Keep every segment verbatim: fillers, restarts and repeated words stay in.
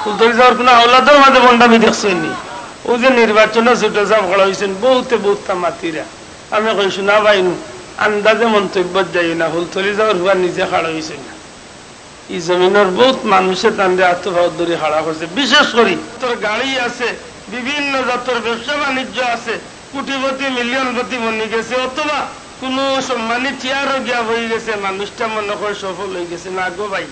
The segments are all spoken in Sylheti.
ফুলতলি যাওয়ার কোনো আওলাদর মাঝে ভণ্ডামি দেখছইন নি? ওই যে নির্বাচনে ছোট সাহেব খাড়া অইছইন, বহুতে বহুততা মাতিরা। আমি কই, "শুনা ভাই নু, আন্দাজে মন্তব্য যাইও না, ফুলতলি যাওয়ার হুয়া নিজে খাড়া অইছইন না।" ই জমিনর বহুত মানুষে তানরে আতো পাও ধরি খাড়া করছে। বিশেষ করি তোর গাড়ি আছে, বিভিন্ন জাতর ব্যবসা বাণিজ্য আছে, কোটিপতি, মিলিয়নপতি বনি গেছে, অথবা কোনো সম্মানী চেয়ারও গিয়া বই গেছে, মানুষটা মনে করে সফল অই গেছে। না গো ভাই,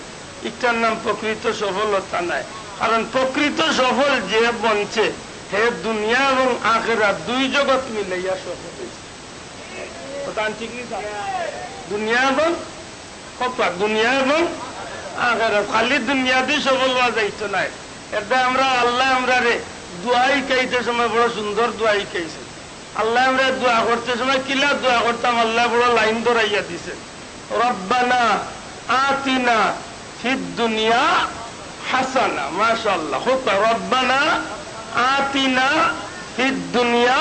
ইটার নাম প্রকৃত সফলতা নায়। কারণ প্রকৃত সফল যে বনছে, হে দুনিয়া এবং আখেরাত দুই জগৎ মিলাইয়া সফল অইছে। কথা ঠিক নি? দুনিয়া এবং, কথা, দুনিয়া এবং আখেরাত। খালি দুনিয়াতেই সফল অওয়া যাইতো নায়। এরদায় আমরা, আল্লায় আমরারে দোয়া হিকাইতে সময় বড় সুন্দর দোয়া হিকাইছে। আল্লায় আমরারে দোয়া করতে সময় কিলা দোয়া করতাম, আল্লায় বড় লাইন ধরাইয়া দিছে, "রব্বানা আতিনা ফিদ দুনিয়া হাসানা।" মাশাআল্লাহ। হোক, "রব্বানা আতিনা ফিদ দুনিয়া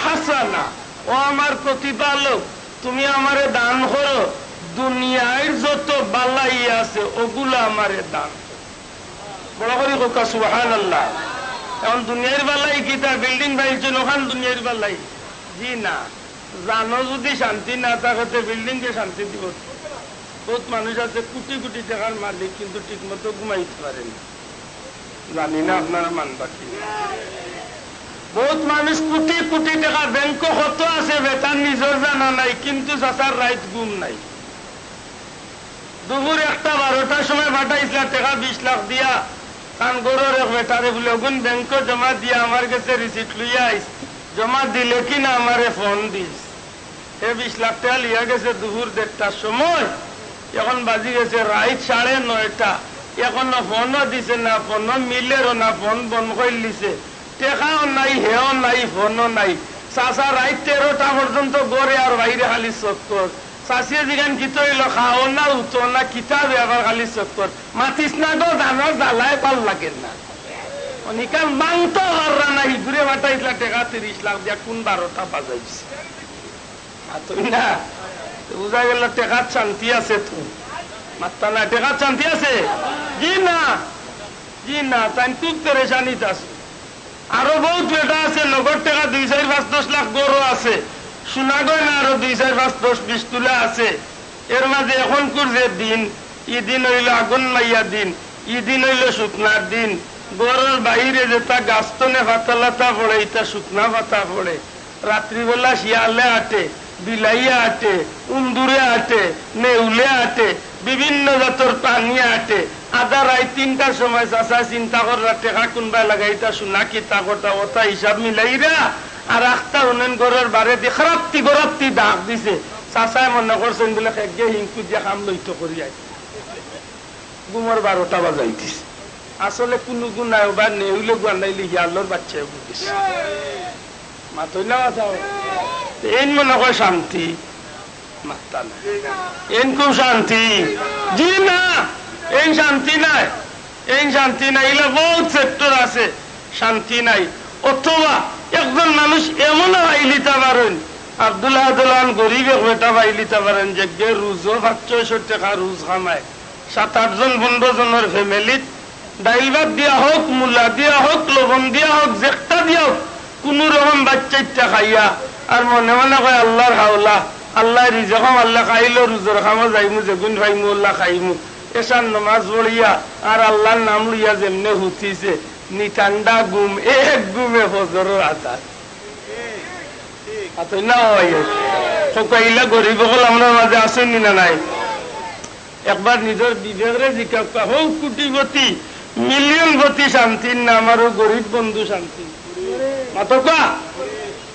হাসানা।" ও আমার প্রতিপালক, তুমি আমারে দান করো, দুনিয়ার যত বালাই আছে, ওগুলা আমারে দান করো। বড় করি কউক্কা, সুবহানাল্লাহ। এখন দুনিয়ার বালাই কিতা? বিল্ডিং বানাইছইন, ওখান দুনিয়ার বালাই? জি না। জানো যদি শান্তি না থাকে, তে বিল্ডিং কে শান্তি দিব? বহুত মানুষ আছে কোটি কোটি টাকার মালিক, কিন্তু ঠিক মতো ঘুমাইতে পারে না। জানি না আপনারা মানবা কি না। বহুত মানুষ কোটি কোটি টাকা ব্যাংকো কত আছে, বেটার নিজর জানা নাই, কিন্তু চাচার রাইত ঘুম নাই। দুপুর একটা বারোটার সময় পাঠাইছলা টেকা বিশ লাখ দিয়া, তান ঘরর এক বেটারে বুলে, "অগুন ব্যাংকো জমা দিয়া আমার গেছে রিসিট লইয়া আইস, জমা দিলে কিনা আমারে ফোন দিস।" হে বিশ লাখ টেকা লইয়া গেছে দুপুর দেড়টার সময়, এখন বাজি গেছে রাইত সাড়ে নয়টা, এখনো ফোনও দিছে না, ফোনও মিলেরও না, ফোন বন্ধ করি দিছে। টেকাও নাই, হেও নাই, ফোনও নাই। চাচা রাইত তেরোটা পর্যন্ত ঘরে আর বাইরে খালি চক্কর। চাচিয়ে জিগাইন, "কিতা অইলো, খাও না, উঠো না, কিতা ব্যাপার খালি চক্কর?" "মাতিস না গো, জানোর জ্বালায় ভালা লাগের না।" অনিকাল মাংতো পাররা না, হিগুরে পাঠাইছলা টেকা তিরিশ লাখ দিয়া, কোন বারোটা বাজাইছে? মাতইন না। তো বুঝা গেল টেকাত শান্তি আছে তো। মাততা না, টেকাত শান্তি আছে? জি না, জি না, তাইন খুব পেরেশানিত আছে। আরো বহুত বেটা আছে, নগদ টেকা দুই, চাইর, পাঁচ, দশ লাখ ঘরও আছে, সোনা গয়না আরো দুই, চাইর, পাঁচ, দশ, বিশ তুলা আছে। এর মাঝে এখনকুর যে দিন, ই দিন অইলো আগুন মাইয়া দিন, ই দিন অইলো শুকনার দিন। ঘরর বাইরে যেটা গাছ তনে পাতা লাতা পড়ে, ইটা শুকনা পাতা পড়ে। রাত্রিবেলা শিয়ালে আটে, বিলাইয়ে আটে, উন্দুরে আটে, নেউলে আটে, বিভিন্ন জাতর প্রাণীয়ে আটে। আধা রাইত তিনটার সময় চাচায় চিন্তা কররা, টেকা কুনবায় লাগাইতা, সোনা কিতা করতা, ওটা হিসাব মিলাইরা। আর আখতা হুনইন ঘরর বারেদি খারাপ্তি গরাপ্তি ডাক দিছে। চাচায় মনে করছইন বুলে, "খেগে হিংকু দিয়া কাম লইতো করি আই।" ঘুমর বারোটা বাজাই দিছে। আসলে কুনু গুণ নাই, ওবা নেউলে গুয়ান্ডাইলে হিয়ালর বাচ্চায় বুঝিস। মাতইন না মাতাও। তো এইন মনে কয় শান্তি, মাততা না। এইন খুব শান্তি। জি না, এইন শান্তি নাই, এইন শান্তি নাই। ইলা বহুত সেক্টর আছে, শান্তি নাই। অথবা একজন মানুষ এমনও পাইলিতা পারইন, আব্দুল আহাদ অলাখান গরিব এক বেটা পাইলিতা পারইন, যেগে রুজও পাঁচ ছয়শো টেকা রুজ কামায়, সাত আট জন পনরো জনর ফ্যামিলিত ডাইল ভাত দিয়া হোক, মুলা দিয়া হোক, লবণ দিয়া হোক, যেকটা দিয়া হোক, কুনু রকম বাইচ্চাইট্টা খাইয়া, আর মনে মনে কয়, "আল্লার হাওলা, আল্লায় রিজেকও মারলে খাইলো, রুজর কামো যাইমু, যেগুন পাইমু অলা খাইমু।" এশার নমাজ পড়িয়া আর আল্লার নাম লইয়া যেমনে হুতিছে, নি ঠান্ডা ঘুম, এক ঘুমে ফজরর আজান। মাতইন না অয়। কউক্কা ইলা গরিব অকল আমরার মাঝে আছইন নি না নাই? একবার নিজর বিবেকরে জিকাউক্কা, হউ কোটিপতি, মিলিয়নপতি শান্তির না, আমার অউ গরিব বন্ধু শান্তি। মাতউক্কা?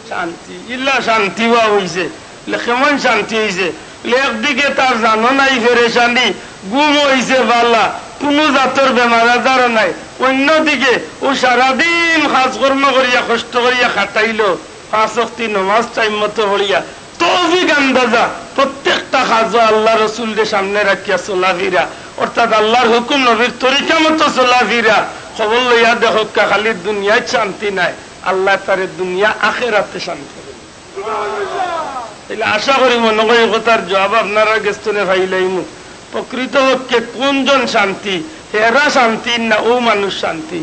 শান্তি, ইলা শান্তি অওয়া অইছে। বলে, "কেমন শান্তি অইছে?" বলে, "একদিকে তার জানো নাই ফেরেশানি, ঘুম অইছে ভালা, কুনু জাতর বেমার আজারও নাই। অইন্যদিকে অউ সারাদিন কাজকর্ম করিয়া, কষ্ট করিয়া খাটাইলো, পাঁচ ওয়াক্তি নমাজ টাইম মতো পড়িয়া, তৌফিক আন্দাজা প্রত্যেকটা কাজও আল্লার রসুলরে সামনে রাখিয়া চলাফিরা, অর্থাৎ আল্লার হুকুম নবীর তরিকা মতো চলাফিরা। খবর লইয়া দেখউক্কা, খালি দুনিয়াত শান্তি নায়, আল্লায় তারে দুনিয়া আখেরাতে শান্তি দিবা।" তাইলে আশা করি মনো করি কথার জুয়াব আপনারার গেছ থনে পাইলাইমু। প্রকৃতপক্ষে কুনজন শান্তি? এরা শান্তি না, ও মানুষ শান্তি?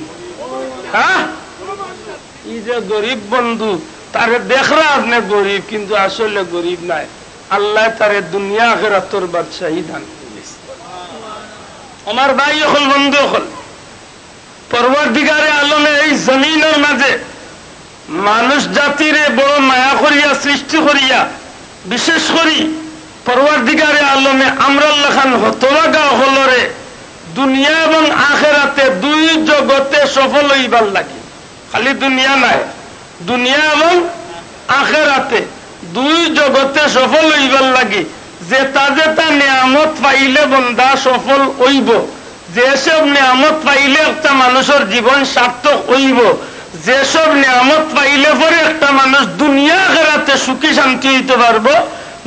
হ্যাঁ, এই যে গরিব বন্ধু, তারে দেখরা আপনে গরিব, কিন্তু আসলে গরিব নায়। আল্লায় তারে দুনিয়া আখেরাতর বাদশাহী দান করি দিছে। আমার ভাই অকল, বন্ধু অকল, পরওয়ারদিগারে আলমে এই জমিনর মাঝে মানুষ জাতিরে বড় মায়া করিয়া সৃষ্টি করিয়া, বিশেষ করি পরওয়ারদিগারে আলমে আমরার লাখান হতভাগা অকলরে দুনিয়া এবং আখেরাতে দুই জগতে সফল অইবার লাগি, খালি দুনিয়া নায়, দুনিয়া এবং আখেরাতে দুই জগতে সফল অইবার লাগি যেতা যেতা নিয়ামত পাইলে বন্দা সফল অইবো, যেসব নিয়ামত পাইলে একটা মানুষর জীবন সার্থক অইবো, যেসব নিয়ামত পাইলে পরে একটা মানুষ দুনিয়া আখেরাতে সুখী শান্তি অইতো পারবো,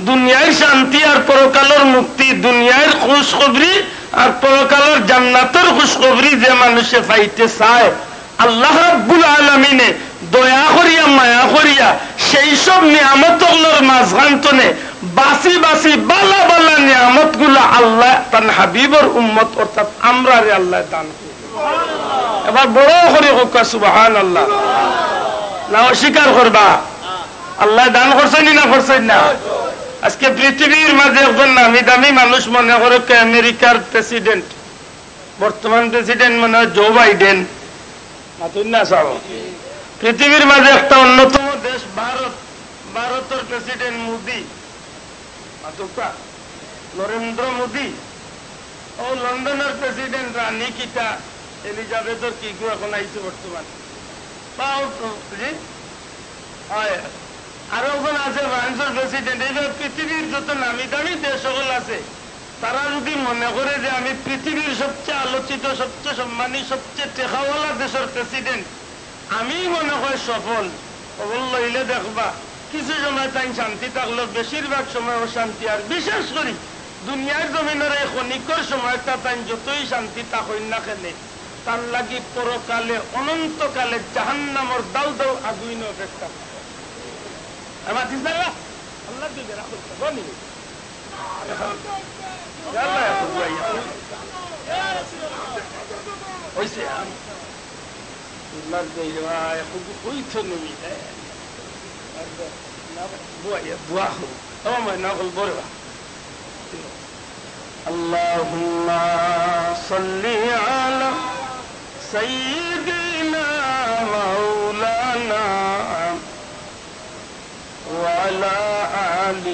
দুনিয়ার শান্তি আর পরকালর মুক্তি, দুনিয়ার খুশখবরি আর পরকালর জান্নাতর খুশখবরি যে মানুষে পাইতে চায়, আল্লাহ রাব্বুল আলামিনে দয়া করিয়া, মায়া করিয়া সেই সব নিয়ামত অকলর মাঝখান তনে বাছি বাছি বালা বালা নিয়ামতগুলা আল্লাহ তান হাবিবর উম্মত অর্থাৎ আমরারে আল্লাহ দান করইন। এবার বড় করি কউক্কা সুবহানাল্লাহ। না অস্বীকার করবা? আল্লায় দান করছইন নি না করছইন না? আজকে পৃথিবীর মাঝে একজন নামি দামি মানুষ মনে করউক্কা আমেরিকার প্রেসিডেন্ট, বর্তমান প্রেসিডেন্ট মনে হয় জো বাইডেন, মাতইন না সাব। পৃথিবীর মাঝে একটা অন্যতম দেশ ভারত, ভারতর প্রেসিডেন্ট মোদি, মাতউক্কা, নরেন্দ্র মোদি। ও লন্ডনর প্রেসিডেন্ট রানী কিতা, এলিজাবেথর কি গো এখন আইছে বর্তমান। পাও তো, জি? হয়। আরো একজন আছে ফ্রান্সর প্রেসিডেন্ট। এইভাবে পৃথিবীর যত নামি দামি দেশ সকল আছে, তারা যদি মনে করে যে আমি পৃথিবীর সবচেয়ে আলোচিত, সবচেয়ে সম্মানী, সবচেয়ে টেকাওয়ালা দেশর প্রেসিডেন্ট, আমি মনে হয় সফল, খবর লইলে দেখবা, কিছু সময় তাইন শান্তি থাকলেও বেশিরভাগ সময় অশান্তি। আর বিশেষ করি দুনিয়ার জমিনর এই ক্ষণিকর সময়টা তাইন যতই শান্তি থাকইন না কেনে, তার লাগি পরকালে অনন্তকালে জাহান্নামর দাউ দাউ আগুইন অপেক্ষা করে। আমার দিদারা, আল্লাহ দিদারা, বনি। অইছে, আ? মার দে, আ, এখন তো কই তো নেই, এ? আর দে, না, বুয়া, ইয়া, বুয়া হো। ও, মা, না, হল বড় বা। اللهم صل على سيدنا مولانا وعلى آل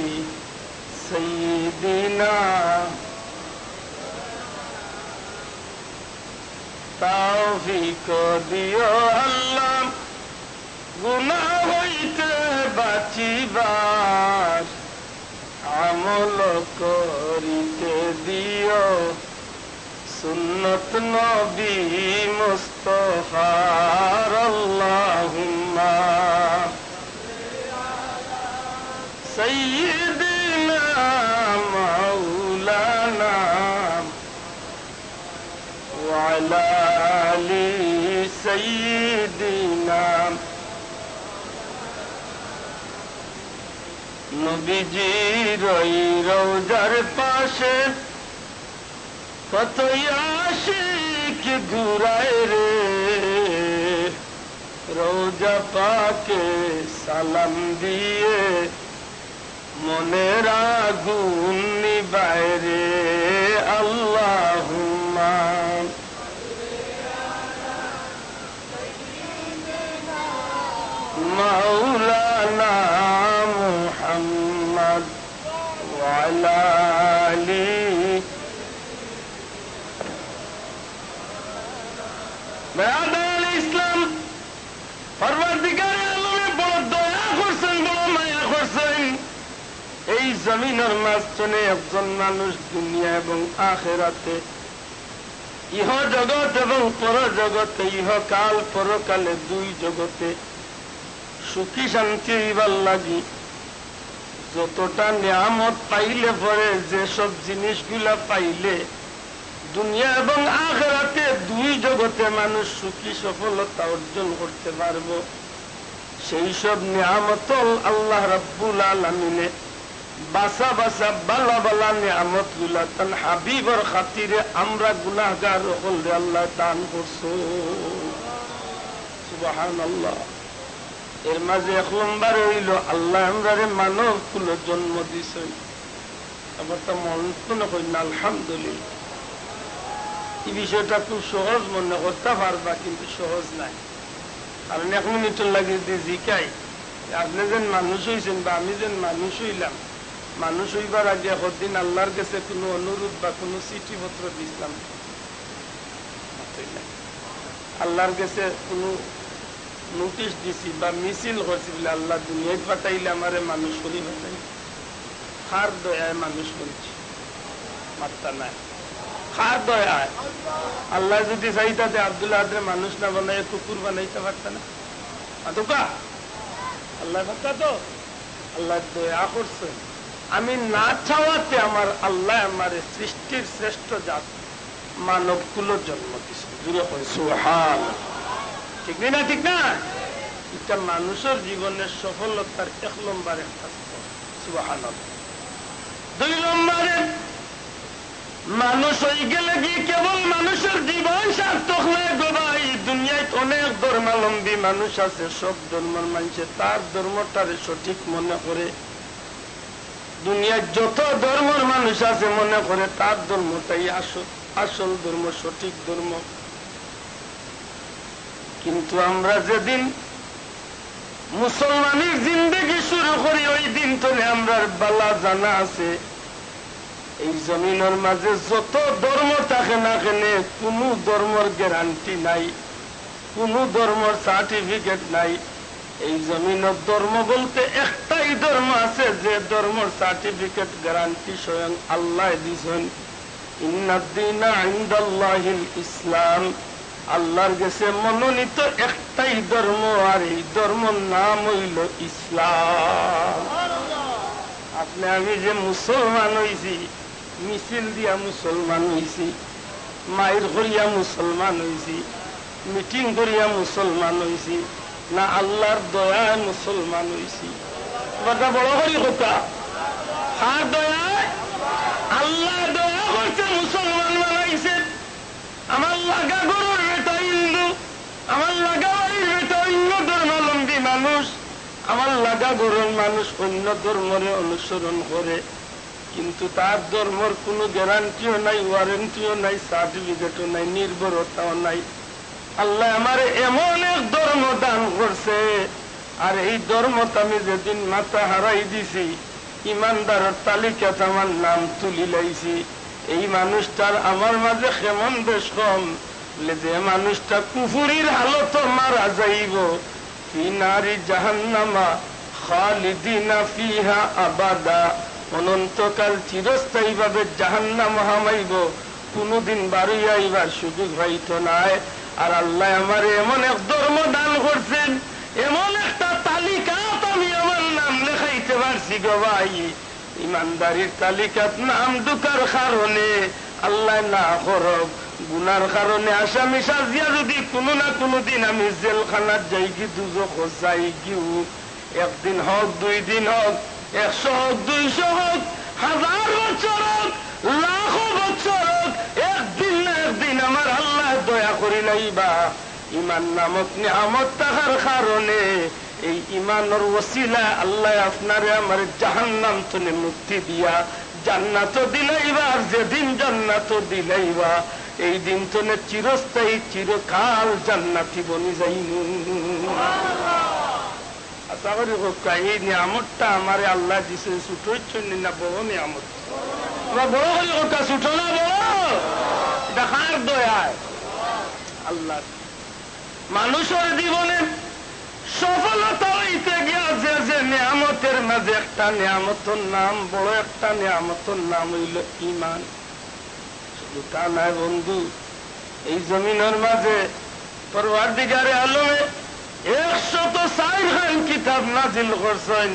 سيدنا। তৌফিক দিও আল্লাহ গুনাহ হইতে বাঁচিবার, আমল করিতে দিও সুন্নত নবী মুস্তফার। আল্লাহুম্মা সাইয়্যিদিনা মাওলানা ওয়া আলা আলি সাইয়্যিদিনা। নবীজির ওই রওজার পাশে কত আশিক ঘুরায় রে, রওজা পাকে সালাম দিয়ে মনের আগুন নিবায় রে। আল্লাহুম্মা মাওলানা মুহাম্মদ ওয়া আলা আলি। বেরাদারানে ইসলাম, পরওয়ারদিগারে আলমে বড় দয়া করছইন, বড় মায়া করছইন। এই জমিনর মাঝখানে একজন মানুষ দুনিয়া এবং আখেরাতে, ইহ জগৎ এবং পর জগতে, ইহকাল পরকালে দুই জগতে সুখী শান্তি অইবার লাগি যতটা নিয়ামত পাইলে পরে, যেসব জিনিসগুলা পাইলে দুনিয়া এবং আখেরাতে দুই জগতে মানুষ সুখী সফলতা অর্জন করতে পারবো, সেই সব নিয়ামত আল্লাহ রাব্বুল আলামিনে বাছা বাছা বালা বালা নিয়ামতগুলা তান হাবিবর খাতিরে আমরা গুনাহগার অকলরে আল্লায় দান করছইন। সুবহানাল্লাহ। এর মাঝে এক নম্বরে অইলো আল্লায় আমরারে মানব কুলো জন্ম দিছইন। আবার তা মন তো না কই না, আলহামদুলিল্লাহ। এই বিষয়টা খুব সহজ মনে করতা পারবা, কিন্তু সহজ নায়। কারণ এক মিনিটর লাগি যদি জিকাই, আপনে যেন মানুষ অইছইন বা আমি যেন মানুষ অইলাম, মানুষ অইবার আগে হকদিন আল্লার গেছে কুনু অনুরোধ বা কুনু চিঠিপত্র দিছলাম? আল্লার গেছে কুনু নোটিশ দিছি বা মিছিল করছি বুলে, "আল্লাহ দুনিয়াত পাঠাইলে আমারে মানুষ করি পাঠাই।" কার দয়ায় মানুষ করছি? মাত্তা নাই। কার দয়ায়? আল্লায় যদি চাইতা তে আব্দুল আহাদরে মানুষ না বানাইয়া কুকুর বানাইতা পারতা না? মাতুক্কা? আল্লায় পারতা তো? আল্লায় দয়া করছইন। আমি না চাওয়াতে আমার আল্লায় আমারে সৃষ্টির শ্রেষ্ঠ জাত মানব কুলো জন্ম দিছইন। জুরে কই সুবহান। ঠিক নি না? ঠিক না? ইটা মানুষর জীবনের সফলতার এক নম্বর একটা স্তর। সুবহানাল্লাহ। দুই নম্বরে, মানুষ অইগেলে কি কেবল মানুষর জীবন সার্থক নায় গো ভাই। দুনিয়াত অনেক ধর্মাবলম্বী মানুষ আছে, সব ধর্মর মানষে তার ধর্মটারে সঠিক মনে করে। দুনিয়াত যত ধর্মর মানুষ আছে মনে করে তার ধর্মটাই আসল, আসল ধর্ম, সঠিক ধর্ম। কিন্তু আমরা যেদিন মুসলমানির জিন্দেগি শুরু করি, ওই দিন তনে আমরার বালা জানা আছে, এই জমিনর মাঝে যত ধর্ম থাকে না কেনে, কুনু ধর্মর গ্যারান্টি নাই, কুনু ধর্মর সার্টিফিকেট নাই। এই জমিনর ধর্ম বলতে একটাই ধর্ম আছে, যে ধর্মর সার্টিফিকেট গ্যারান্টি স্বয়ং আল্লায় দিছইন। ইন্নাদ্দীনা ইনদাল্লাহিল ইসলাম, আল্লার গেছে মনোনীত একটাই ধর্ম, আর এই ধর্মর নাম অইলো ইসলাম। আপনে আমি যে মুসলমান অইছি, মিছিল দিয়া মুসলমান অইছি, মাইর করিয়া মুসলমান অইছি, মিটিং করিয়া মুসলমান অইছি, না আল্লার দয়ায় মুসলমান অইছি? কথা বড় করি কউক্কা। কার দয়ায়? আল্লায় দয়া করছে, মুসলমান বানাইছে। আমার লাগা ঘরর বেটা হিন্দু, আমার লাগা বাড়ির বেটা অইন্য ধর্মাবলম্বী মানুষ, আমার লাগা ঘরর মানুষ অইন্য ধর্মরে অনুসরণ করে, কিন্তু তার ধর্মর কুনু গ্যারান্টিও নাই, ওয়ারেন্টিও নাই, সার্টিফিকেটও নাই, নির্ভরতাও নাই। আল্লায় আমারে এমন এক ধর্ম দান করছে, আর এই ধর্মত আমি যেদিন মাথা হারাই দিছি, ইমানদারর তালিকাত আমার নাম তুলিলাইছি। এই মানুষটার আমার মাঝে কেমন বেশকম, বলে যে মানুষটা কুফুরির হালতো মারা যাইবো, ফি নারি জাহান্নামা খালিদিনা ফিহা আবাদা, অনন্তকাল চিরস্থায়ীভাবে জাহান্নামো হামাইবো, কুনুদিন বারইয়া আইবার সুযোগ পাইতো নায়। আর আল্লায় আমারে এমন এক ধর্ম দান করছেন, এমন একটা তালিকাত আমি আমার নাম লেখাইতে পারছি গো ভাই। ইমানদারির তালিকাত নাম ঢুকার কারণে আল্লায় না করউক, গুনার কারণে আসামি সাজিয়া যদি কুনু না কুনু দিন আমি জেলখানাত যাইগি, দুজখো যাইগিউ, একদিন হউক, দুই দিন হউক, একশো হউক, দুইশো হউক, হাজার বছর হউক, লাখো বছর হউক, একদিন না একদিন আমার আল্লায় দয়া করিলাইবা। ইমান নামক নিয়ামত থাকার কারণে, এই ইমানর ওসিলায় আল্লায় আপনারে আমারে জাহান্নাম তনে মুক্তি দিয়া জান্নাতো দিলাইবা, আর যেদিন জান্নাতো দিলাইবা, এই দিন তনে চিরস্থায়ী চিরকাল জান্নাতি বনি যাইমু। আশা করি কউক্কা, এই নিয়ামতটা আমারে আল্লায় দিছে, ছোট অইছে নি না বড় নিয়ামত? তোমরা বড় করি কউক্কা, ছোট না বড়? ইটা কার দয়ায়? আল্লার। মানুষর জীবনে সফলতা অইতে গিয়া যে যে নিয়ামতর মাঝে একটা নিয়ামতর নাম, বড় একটা নিয়ামতর নাম অইলো ইমান। শুধু তা নায় বন্ধু, এই জমিনর মাঝে পরওয়ারদিগারে আলমে একশত চাইর খান কিতাব নাজিল করছইন।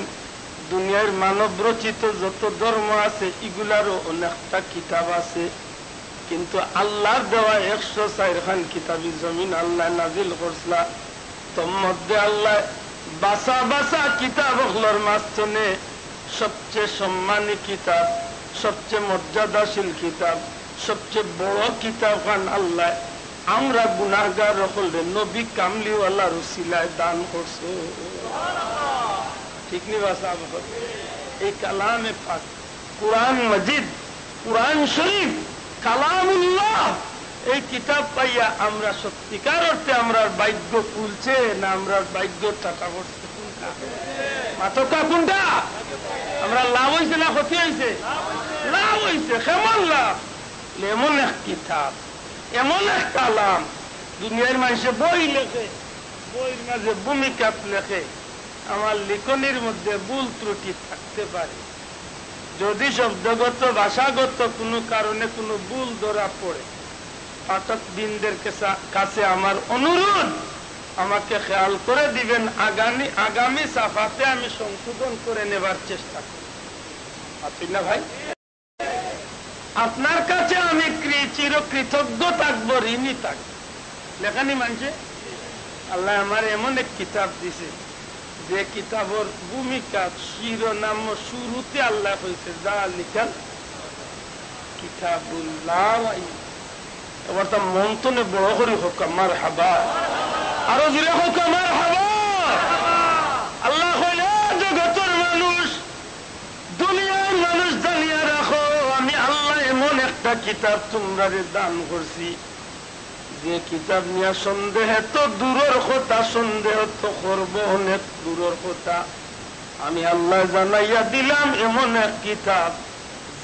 দুনিয়ার মানব রচিত যত ধর্ম আছে, ইগুলারও অনেকটা কিতাব আছে, কিন্তু আল্লার দেওয়া একশো চাইর খান কিতাবি জমিন আল্লায় নাজিল করছলা। তন্মধ্যে আল্লায় বাছা বাছা কিতাব অকলর মাঝ তনে সবচেয়ে সম্মানী কিতাব, সবচেয়ে মর্যাদাশীল কিতাব, সবচেয়ে বড় কিতাব খান আল্লাহ আমরা গুনাহগার অকলরে নবী কামলিওয়ালার উসিলায় দান করছে। ঠিক নি বা সাব? এই কালামে পাক, কোরআন মজিদ, কোরআন শরীফ, কালামুল্লাহ, এই কিতাব পাইয়া আমরা সত্যিকার অর্থে আমরার ভাগ্য খুলছে না আমরার ভাগ্য টাটা পড়ছে? কোনটা? মাতকা কোনটা? আমরা লাভ হইছে না ক্ষতি হইছে? লাভ হইছে। কেমন লাভ? এমন এক কিতাব, এমন এক কালাম, দুনিয়ার মানুষে বই লেখে, বইর মাঝে ভূমিকাত লেখে, আমার লিখনির মধ্যে ভুল ত্রুটি থাকতে পারে। যদি শব্দগত, ভাষাগত কোনো কারণে কোনো ভুল ধরা পড়ে, পাঠকবৃন্দের কেসা-, কাছে আমার অনুরোধ, আমাকে খেয়াল করে দিবেন, আগামী, আগামী ছাপাতে আমি সংশোধন করে নেবার চেষ্টা করব। আপনি না ভাই? আপনার কাছে আমি কৃ-, চিরকৃতজ্ঞ থাকবো, ঋণী থাকবো। লেখা নি মানষে? আল্লায় আমারে এমন এক কিতাব দিছে, যে কিতাবর ভূমিকা শিরোনাম শুরুতে আল্লায় কইছে, "জালিকাল কিতাবুল লা রাইব।" এবার তা মন তনে বড় করি কউক্কা, মারহাবা। আরো জোরে কউক্কা, মারহাবা। আল্লায় কইলা, "জগতর মানুষ, দুনিয়ার মানুষ জানিয়া রাখো, আমি আল্লায় এমন একটা কিতাব তুমরারে দান করছি, যে কিতাব নিয়া সন্দেহে তো দূরর কথা, সন্দেহ তো করবো অনেক দূরর কথা। আমি আল্লায় জানাইয়া দিলাম এমন এক কিতাব,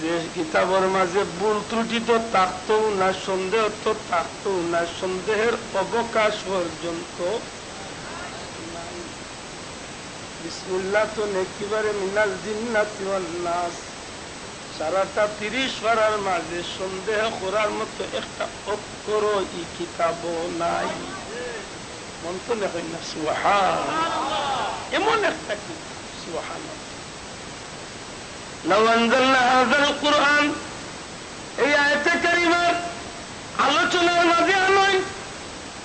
যে কিতাবর মাঝে ভুল ত্রুটি তো থাকতোউ না, সন্দেহ তো থাকতোউ না, সন্দেহের অবকাশ পর্যন্ত নাই।" বিসমিল্লাহ তো একেবারে মিনাল জিন্নাতি ওয়ান নাস। সারাটা তিরিশ পারার মাঝে সন্দেহ করার মতো একটা অক্ষরও ই কিতাবও নাই। মন তনে কইন না, সুবহান। এমন একটা কিতাব, সুবহান। লাউ আনজালনা হাযাল কুরআন, এই আয়াতে কারিমার আলোচনার মাঝে আনইন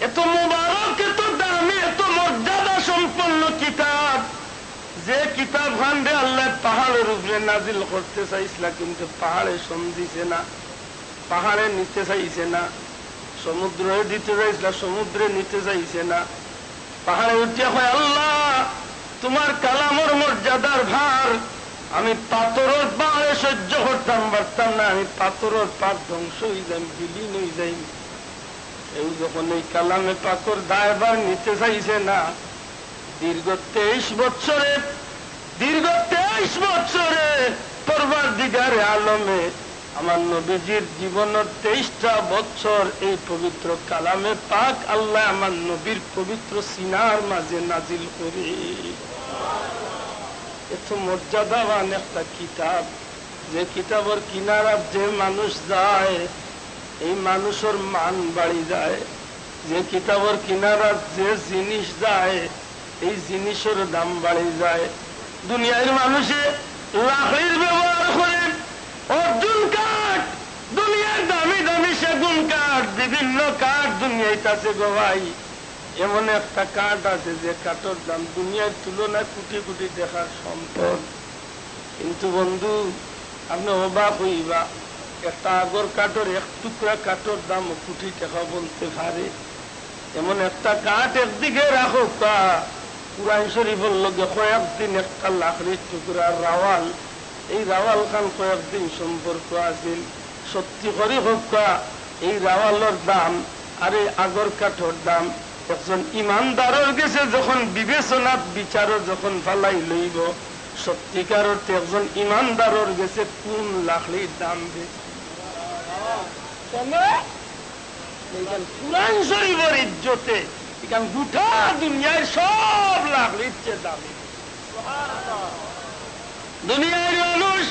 এত মোবারক, এত দামি, এত মর্যাদা সম্পন্ন কিতাব, যে কিতাব খানরে আল্লায় পাহাড়র উপরে নাজিল করতে চাইছিলা, কিন্তু পাহাড়ে সম দিছে না, পাহাড়ে নিতে চাইছে না, সমুদ্রে দিতে চাইছিলা, সমুদ্রে নিতে চাইছে না। পাহাড়ে উঠিয়া কয়, "আল্লাহ, তুমার কালামর মর্যাদার ভার আমি পাথরর পাহাড়ে সহ্য করতাম পারতাম না, আমি পাথরর পাহাড় ধ্বংস অই যাইম, বিলীন অই যাইম।" এও যখন এই কালামে পাকর দায়ভার নিতে চাইছে না, দীর্ঘ তেইশ বৎসরে, দীর্ঘ তেইশ বৎসরে পরওয়ারদিগারে আলমে আমার নবীজির জীবনর তেইশটা বৎসর এই পবিত্র কালামে পাক আল্লায় আমার নবীর পবিত্র সিনার মাঝে নাজিল করে। এত মর্যাদাবান একটা কিতাব, যে কিতাবর কিনারাত যে মানুষ যায়, এই মানুষর মান বাড়ি যায়। যে কিতাবর কিনারাত যে জিনিস যায়, এই জিনিসর দাম বাড়ি যায়। দুনিয়ার মানুষে লাকড়ির ব্যবহার করে, অর্জুন কাঠ, দুনিয়ার দামি দামি সেগুন কাঠ, বিভিন্ন কাঠ দুনিয়াত আছে গো ভাই। এমন একটা কাঠ আছে যে কাঠর দাম দুনিয়ার তুলনায় কোটি কোটি টেকার সম্পদ। কিন্তু বন্ধু, আপনে অবাক অইবা, একটা আগর কাঠর এক টুকরা কাঠর দামও কোটি টেকা বনতে পারে। এমন একটা কাঠ একদিকে রাখউক্কা, কোরআন শরীফর লগে কয়েকদিন একটা লাকড়ির টুকরা রাওয়াল, এই রাওয়াল খান কয়েকদিন সম্পর্ক আছিল। সত্যি করি কউক্কা, এই রাওয়ালর দাম আর এই আগর কাঠর দাম, একজন ইমানদারর গেছে যখন বিবেচনাত বিচারো যখন ফালাই লইবো, সত্যিকার অর্থে একজন ইমানদারর গেছে কোন লাকড়ির দাম বেশি? কেনে? ইখান কোরআন শরীফর ইজ্জতে, ইখান গোটা দুনিয়ার সব লাকড়ির চেয়ে দামি। দুনিয়ার মানুষ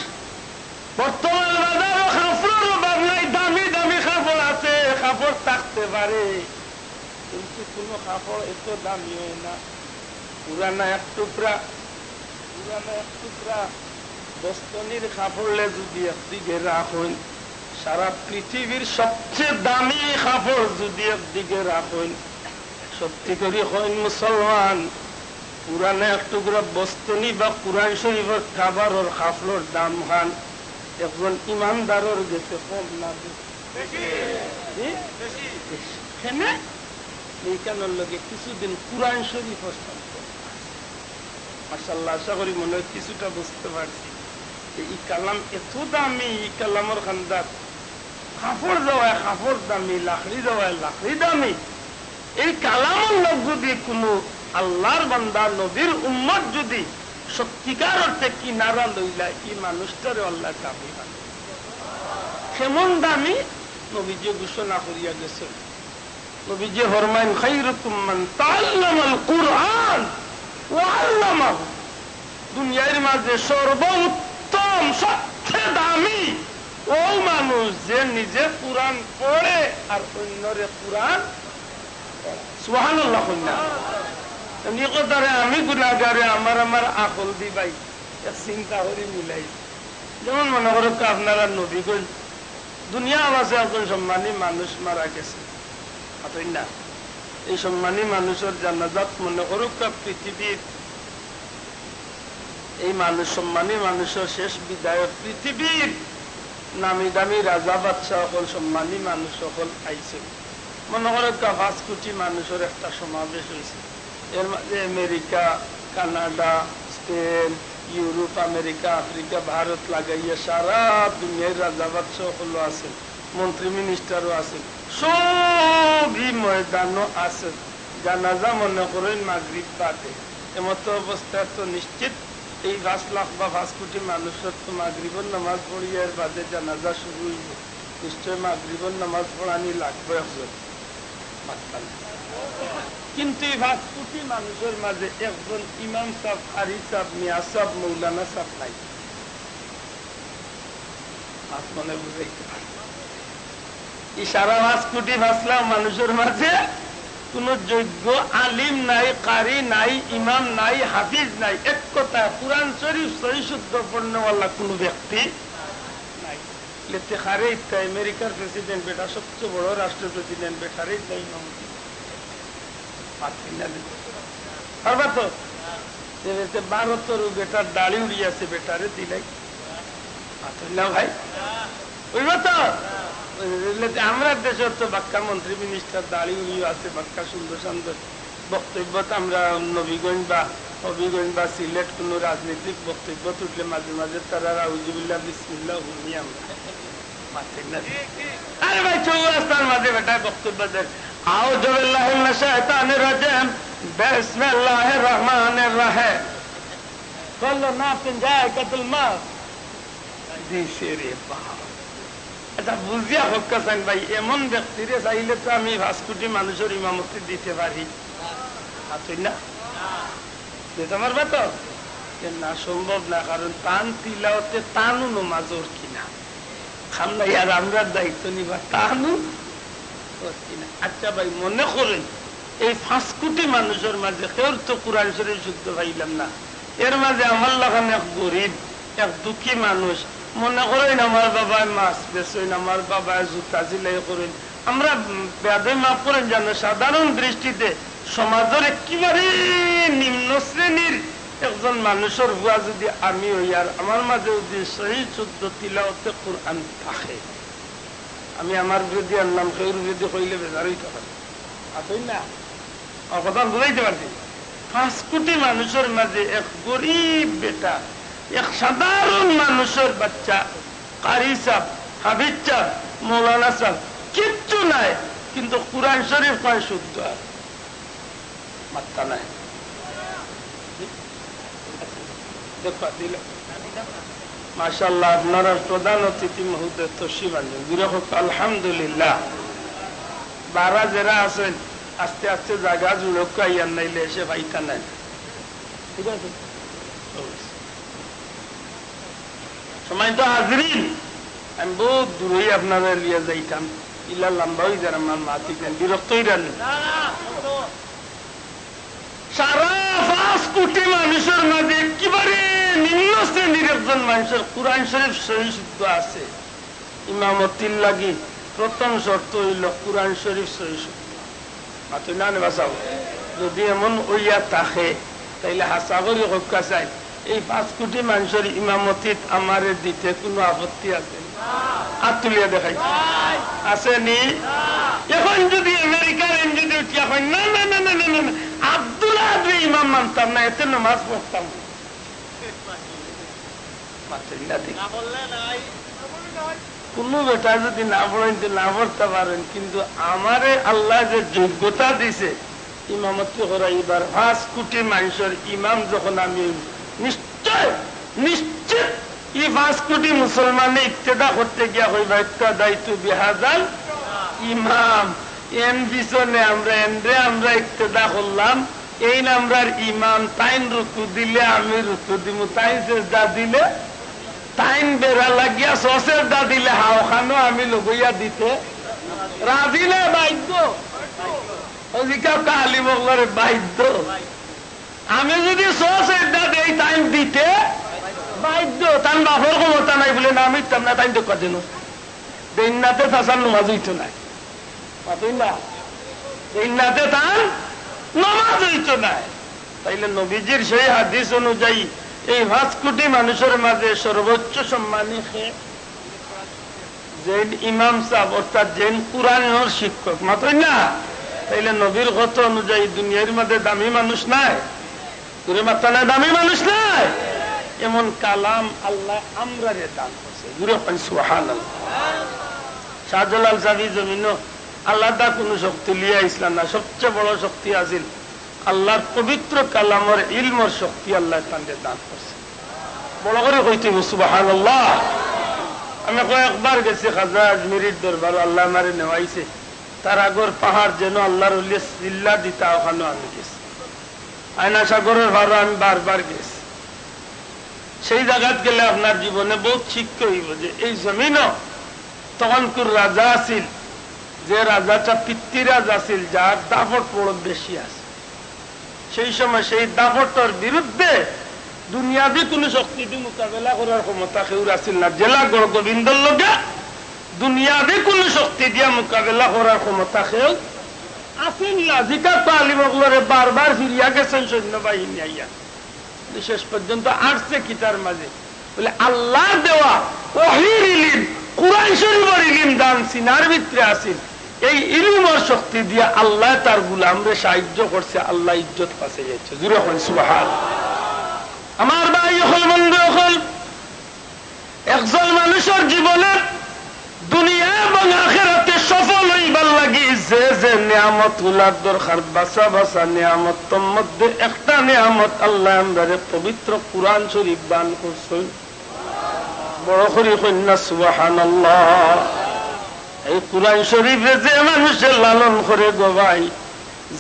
বর্তমান বাজারো কাপড়র অভাব নাই, দামি দামি কাপড় আছে, কাপড় থাকতে পারে, কিন্তু কোনো কাপড় এত দামি অয় না। পুরানা এক টুকরা, পুরানা এক টুকরা বস্তনির কাপড়রে যদি একদিকে রাখইন, সারা পৃথিবীর সবচেয়ে দামি কাপড় যদি একদিকে রাখইন, সত্যি করি কইন মুসলমান, পুরানা এক টুকরা বস্তানি বা কুরআন শরীফর কাভারর কাপড়র দাম খান একজন ইমানদারর গেছে কম না বেশি? জি? বেশি। কেনে? এইখানর লগে কিছুদিন কুরআন শরীফর সম্পর্ক আছে। মাশাআল্লাহ, আশা করি মনে হয় কিছুটা বুঝতে পারছি যে এই কালাম এত দামি, এই কালামর খান্দাত কাপড় দেওয়ায় কাপড় দামি, লাকড়ি দেওয়ায় লাকড়ি দামি। এই কালামর লগ যদি কুনু আল্লাহর বান্দা, নবীর উম্মত যদি সত্যিকার অর্থে কিনারা লইলা, এই মানুষটারে আল্লাহ দামি বানাইছে। কেমন দামি? নবীজি ঘোষণা করিয়া গেছেন। নবীজি ফরমাইন, "খাইরুকুম মান তাআল্লামাল কুরআন ওয়া আল্লামাহু।" দুনিয়ার মাঝে সর্বোত্তম, সবচেয়ে দামি অউ মানুষ যে নিজে কুরআন পড়ে আর অইন্যরে কুরআন পড়ায়। সুবহানাল্লাহ কইন না? নি কথারে আমি গুনাগারে আমার, আমার আকল দি ভাই এক চিন্তা করি মিলাই। যেমন মনে করো আপনারা নবীগণ দুনিয়া আছে একজন সম্মানী মানুষ মারা গেছে, মাতইন না? এই সম্মানী মানুষর জানাজাত মনে করুক্কা পৃথিবীর এই মানুষ, সম্মানী মানুষর শেষ বিদায়ত পৃথিবীর নামি দামি রাজা বাদশাহ অকল, সম্মানী মানুষ অকল আইছে। মনে করুক্কা পাঁচ কোটি মানুষর একটা সমাবেশ অইছে। এর মাঝে America, Canada, Spain, Europe, America, Africa, Bharat লাগাইয়া সারা দুনিয়ার রাজা বাদশাহ অকলও আছে, মন্ত্রী মিনিস্টারও আছে, সবই ময়দানও আছে। জানাজা মনে করইন মাগরিব বাদে। এমতো অবস্থায় তো নিশ্চিত এই পাঁচ লাখ বা পাঁচ কোটি মানুষর তো মাগরিবর নামাজ পড়িয়া এর বাদে জানাজা শুরু অইবো। নিশ্চয় মাগরিবর নামাজ পড়ানি লাগবো একজন। মাততা না। কিন্তু এই পাঁচ কোটি মানুষর মাঝে একজন ইমাম সাব, কারি সাব, মিয়া সাব, মৌলানা সাব নাই। মাত মনে বুঝাইতে পারছি। এই সারা পাঁচ কোটি পাঁচ লাখ মানুষর মাঝে কুনু যোগ্য আলিম নাই, কারি নাই, ইমাম নাই, হাফিজ নাই। এক কথা, কুরআন শরীফ সহি শুদ্ধ পড়নেওয়ালা কুনু ব্যক্তি নাই। লেতে খারে ইত্যা আমেরিকার প্রেসিডেন্ট বেটা, সবচেয়ে বড় রাষ্ট্র প্রেসিডেন্ট বেটারে ইত্যা ইমামতি। পারছি না দিতে। পারবা তো? যে বেটা ভারতর বেটার দাড়ি উড়ি আছে, বেটারে দিলাই। পারছি না ভাই। অইবো তো? অইলে যে আমরার দেশর তো বাক্কা মন্ত্রী মিনিস্টার দাড়ি উড়িও আছে, বাক্কা সুন্দর সুন্দর। বক্তব্যত আমরা নবীগঞ্জ বা হবিগঞ্জ বা সিলেট কুনু রাজনৈতিক বক্তব্যত উঠলে মাঝে মাঝে তারা আউযুবিল্লাহ, বিসমিল্লাহ হুনি আমরা। মাতইন না। আরে ভাই, চৌরাস্তার মাঝে বেটায় বক্তব্য দের, "আউযুবিল্লাহি মিনাশ শাইতানির রাজিম, বিসমিল্লাহির রহমানির রহিম।" কুল্লু নাফসিন যায়িকাতুল মাউত। দিছে রে বাবা। আচ্ছা, বুঝিয়া কউক্কা চাইন ভাই, এমন ব্যক্তিরে চাইলে তো আমি পাঁচ কোটি মানুষর ইমামতি দিতে পারি। পারছি না? দিতে পারবা তো? এ না, সম্ভব না, কারণ তান তিলাওতে তানও নমাজ অর কিনা। খাম নাই আর আমরার দায়িত্ব নিবা, তানও অর কিনা। আচ্ছা ভাই, মনে করইন এই পাঁচ কোটি মানুষর মাঝে কেউর তো কুরআন শরীফ শুদ্ধ পাইলাম না, এর মাঝে আমার লাখান এক গরিব, এক দুঃখী মানুষ, মনে করইন আমার বাবায় মাছ বেচইন, আমার বাবায় জুতা সিলাই করইন, আমরা বেয়াদবি মাফ করইন জানো, সাধারণ দৃষ্টিতে সমাজর একেবারে নিম্ন শ্রেণীর একজন মানুষর ফুয়া যদি আমি অই আর আমার মাঝে যদি সহি শুদ্ধ তিলাওতে কুরআন থাকে, আমি আমার উপরেদি আনলাম, কেউর উপরেদি কইলে বেজার অইতা পারে। পারছি না? আমার কথা বুঝাইতে পারছি? পাঁচ কোটি মানুষর মাঝে এক গরিব বেটা, এক সাধারণ মানুষর বাচ্চা, কারি সাব, হাফিজ সাব, মৌলানা সাব, কিচ্ছু নাই, কিন্তু কুরআন শরীফ কয় শুদ্ধ আর মাততা নাই। দেখবা, দিল। মাশাআল্লাহ, আপনারার প্রধান অতিথি মহোদয় তশরিফ আনছইন। জুরে কউক্কা, আলহামদুলিল্লাহ। বারা যেরা আছইন, আস্তে আস্তে জাগা জুড়উক্কা, ইয়ার নাইলে এসে পাইতা নায়। ঠিক আছে? সম্মানিত হাজিরিন, আমি বউত দূরই আপনারারে লইয়া যাইতাম, ইলা লম্বা অই যার আমার মাত, ইখান বিরক্ত অইরা নি। সারা পাঁচ কোটি মানুষর মাঝে একেবারে নিম্ন শ্রেণীর একজন মানুষর কুরআন শরীফ সহি শুদ্ধ আছে। ইমামতির লাগি প্রথম শর্ত অইলো কুরআন শরীফ সহি শুদ্ধ। মাতইন না নি বা সাব? যদি এমন অইয়া থাকে, তাইলে হাছা করি কউক্কা চাই, এই পাঁচ কুটি মানষর ইমামতিত আমারে দিতে কুনু আপত্তি আছে নি? আত তুলিয়া দেখাই। আছে নি? অখন যুদি আমেরিকার এন যুদি উঠিয়া কয়, "না, না, না, না, আব্দুল আহাদরে ইমাম মানতাম না, এতে নমাজ পড়তাম না।" মাতইন না দেখি। কুনু বেটা যুদি না পড়ইন তে না পড়তা পারইন, কিন্তু আমারে আল্লায় যে যোগ্যতা দিছে, ইমামতি করাইবার, পাঁচ কুটি মানষর ইমাম যখন আমি, নিশ্চয়, নিশ্চিত, ই পাঁচ কুটি মুসলমানে ইক্তেদা করতে গিয়া কইবা, "ইক্তাদাইতু বিহাযাল ইমাম।" এন পিছনে আমরা, এনরে আমরা ইক্তেদা করলাম, এইন আমরার ইমাম, তাইন রুকু দিলে আমি রুকু দিমু, তাইন সেজদা দিলে, তাইন বেড়া লাগিয়া সসেজদা দিলে, হাওখানো আমি লগইয়া দিতে রাজি না, বাধ্য। অউ জিকাউক্কা আলিম অকলরে, বাধ্য। আমি যুদি সসেজদা দেই, তাইন দিতে বাধ্য। তান বাপর ক্ষমতা নাই বুলে না, আমি দিতাম না, তাইন তো কদিন দেইন না তে চাচার নমাজ অইতো নায়। মাতইন না। দেইন না তে তান নমাজ অইতো নায়। তাইলে নবীজির সেই হাদিস অনুযায়ী এই পাঁচ কুটি মানুষর মাঝে সর্বোচ্চ সম্মানী কে? যেইন ইমাম সাব, অর্থাৎ যেইন কুরআনর শিক্ষক, মাতইন না? তাইলে নবীর কথা অনুযায়ী দুনিয়ার মাঝে দামি মানুষ নাই, জুরে মাতইন না, দামি মানুষ নাই। এমন কালাম আল্লায় আমরারে দান করছে। জুরে কইন সুবহানাল্লাহ। শাহজালাল সাব ই জমিনো আলাদা কুনু শক্তি লইয়া আইছলা না, সবচেয়ে বড় শক্তি আছিল আল্লাহর পবিত্র কালামর ইলমর শক্তি আল্লায় তানরে দান করছে। বড় করি কইতে অইবো, সুবহানাল্লাহ। আমি কয়েকবার গেছি খাজা আজমিরির দরবারো, আল্লায় আমারে নেওয়াইছে। তার আগর পাহাড় যেন আল্লাহর ওলিয়ে চিল্লা দিতা, অখানো আমি গেছি। আয়না সাগরর পারো আমি বারবার গেছি। সেই জাগাত গেলে আপনার জীবনে বউত শিক্ষা অইবো যে এই জমিনো তখনকুর রাজা আছিল, যে রাজাটা পৃথ্বীরাজ আছিল, যার দাপট বড় বেশি আছিল। সেই সময় সেই দাপটর বিরুদ্ধে দুনিয়াবি কুনু শক্তি দি মোকাবেলা করার ক্ষমতা কেউর আছিল না। জেলা গড় গোবিন্দর লগে দুনিয়াবি কুনু শক্তি দিয়া মোকাবেলা করার ক্ষমতা কেউ আছিল না। জিকাউক্কা আলিম অকলরে, বারবার ফিরিয়া গেছইন সৈন্যবাহিনী আইয়া। শেষ পর্যন্ত আটছে কিতার মাঝে? বলে, আল্লাহর দেওয়া ওহীর ইলিম, কুরআন শরীফর ইলিম দান সিনার ভিতরে আছিল। এই ইলিমর শক্তি দিয়া আল্লায় তার গুলামরে সাহায্য করছে, আল্লায় ইজ্জত বাঁচাইয়া দিছে। জুরে কইন সুবহান। আমার ভাই অকল, বন্ধু অকল, একজন মানুষর জীবনে দুনিয়া এবং আখেরাতে সফল অইবার লাগি যে যে নিয়ামতগুলার দরকার, বাছা বাছা নিয়ামতর মধ্যে একটা নিয়ামত আল্লায় আমরারে পবিত্র কুরআন শরীফ দান করছইন। বড় করি কইন না সুবহানাল্লাহ। এই কুরআন শরীফরে যে মানুষে লালন করে গো ভাই,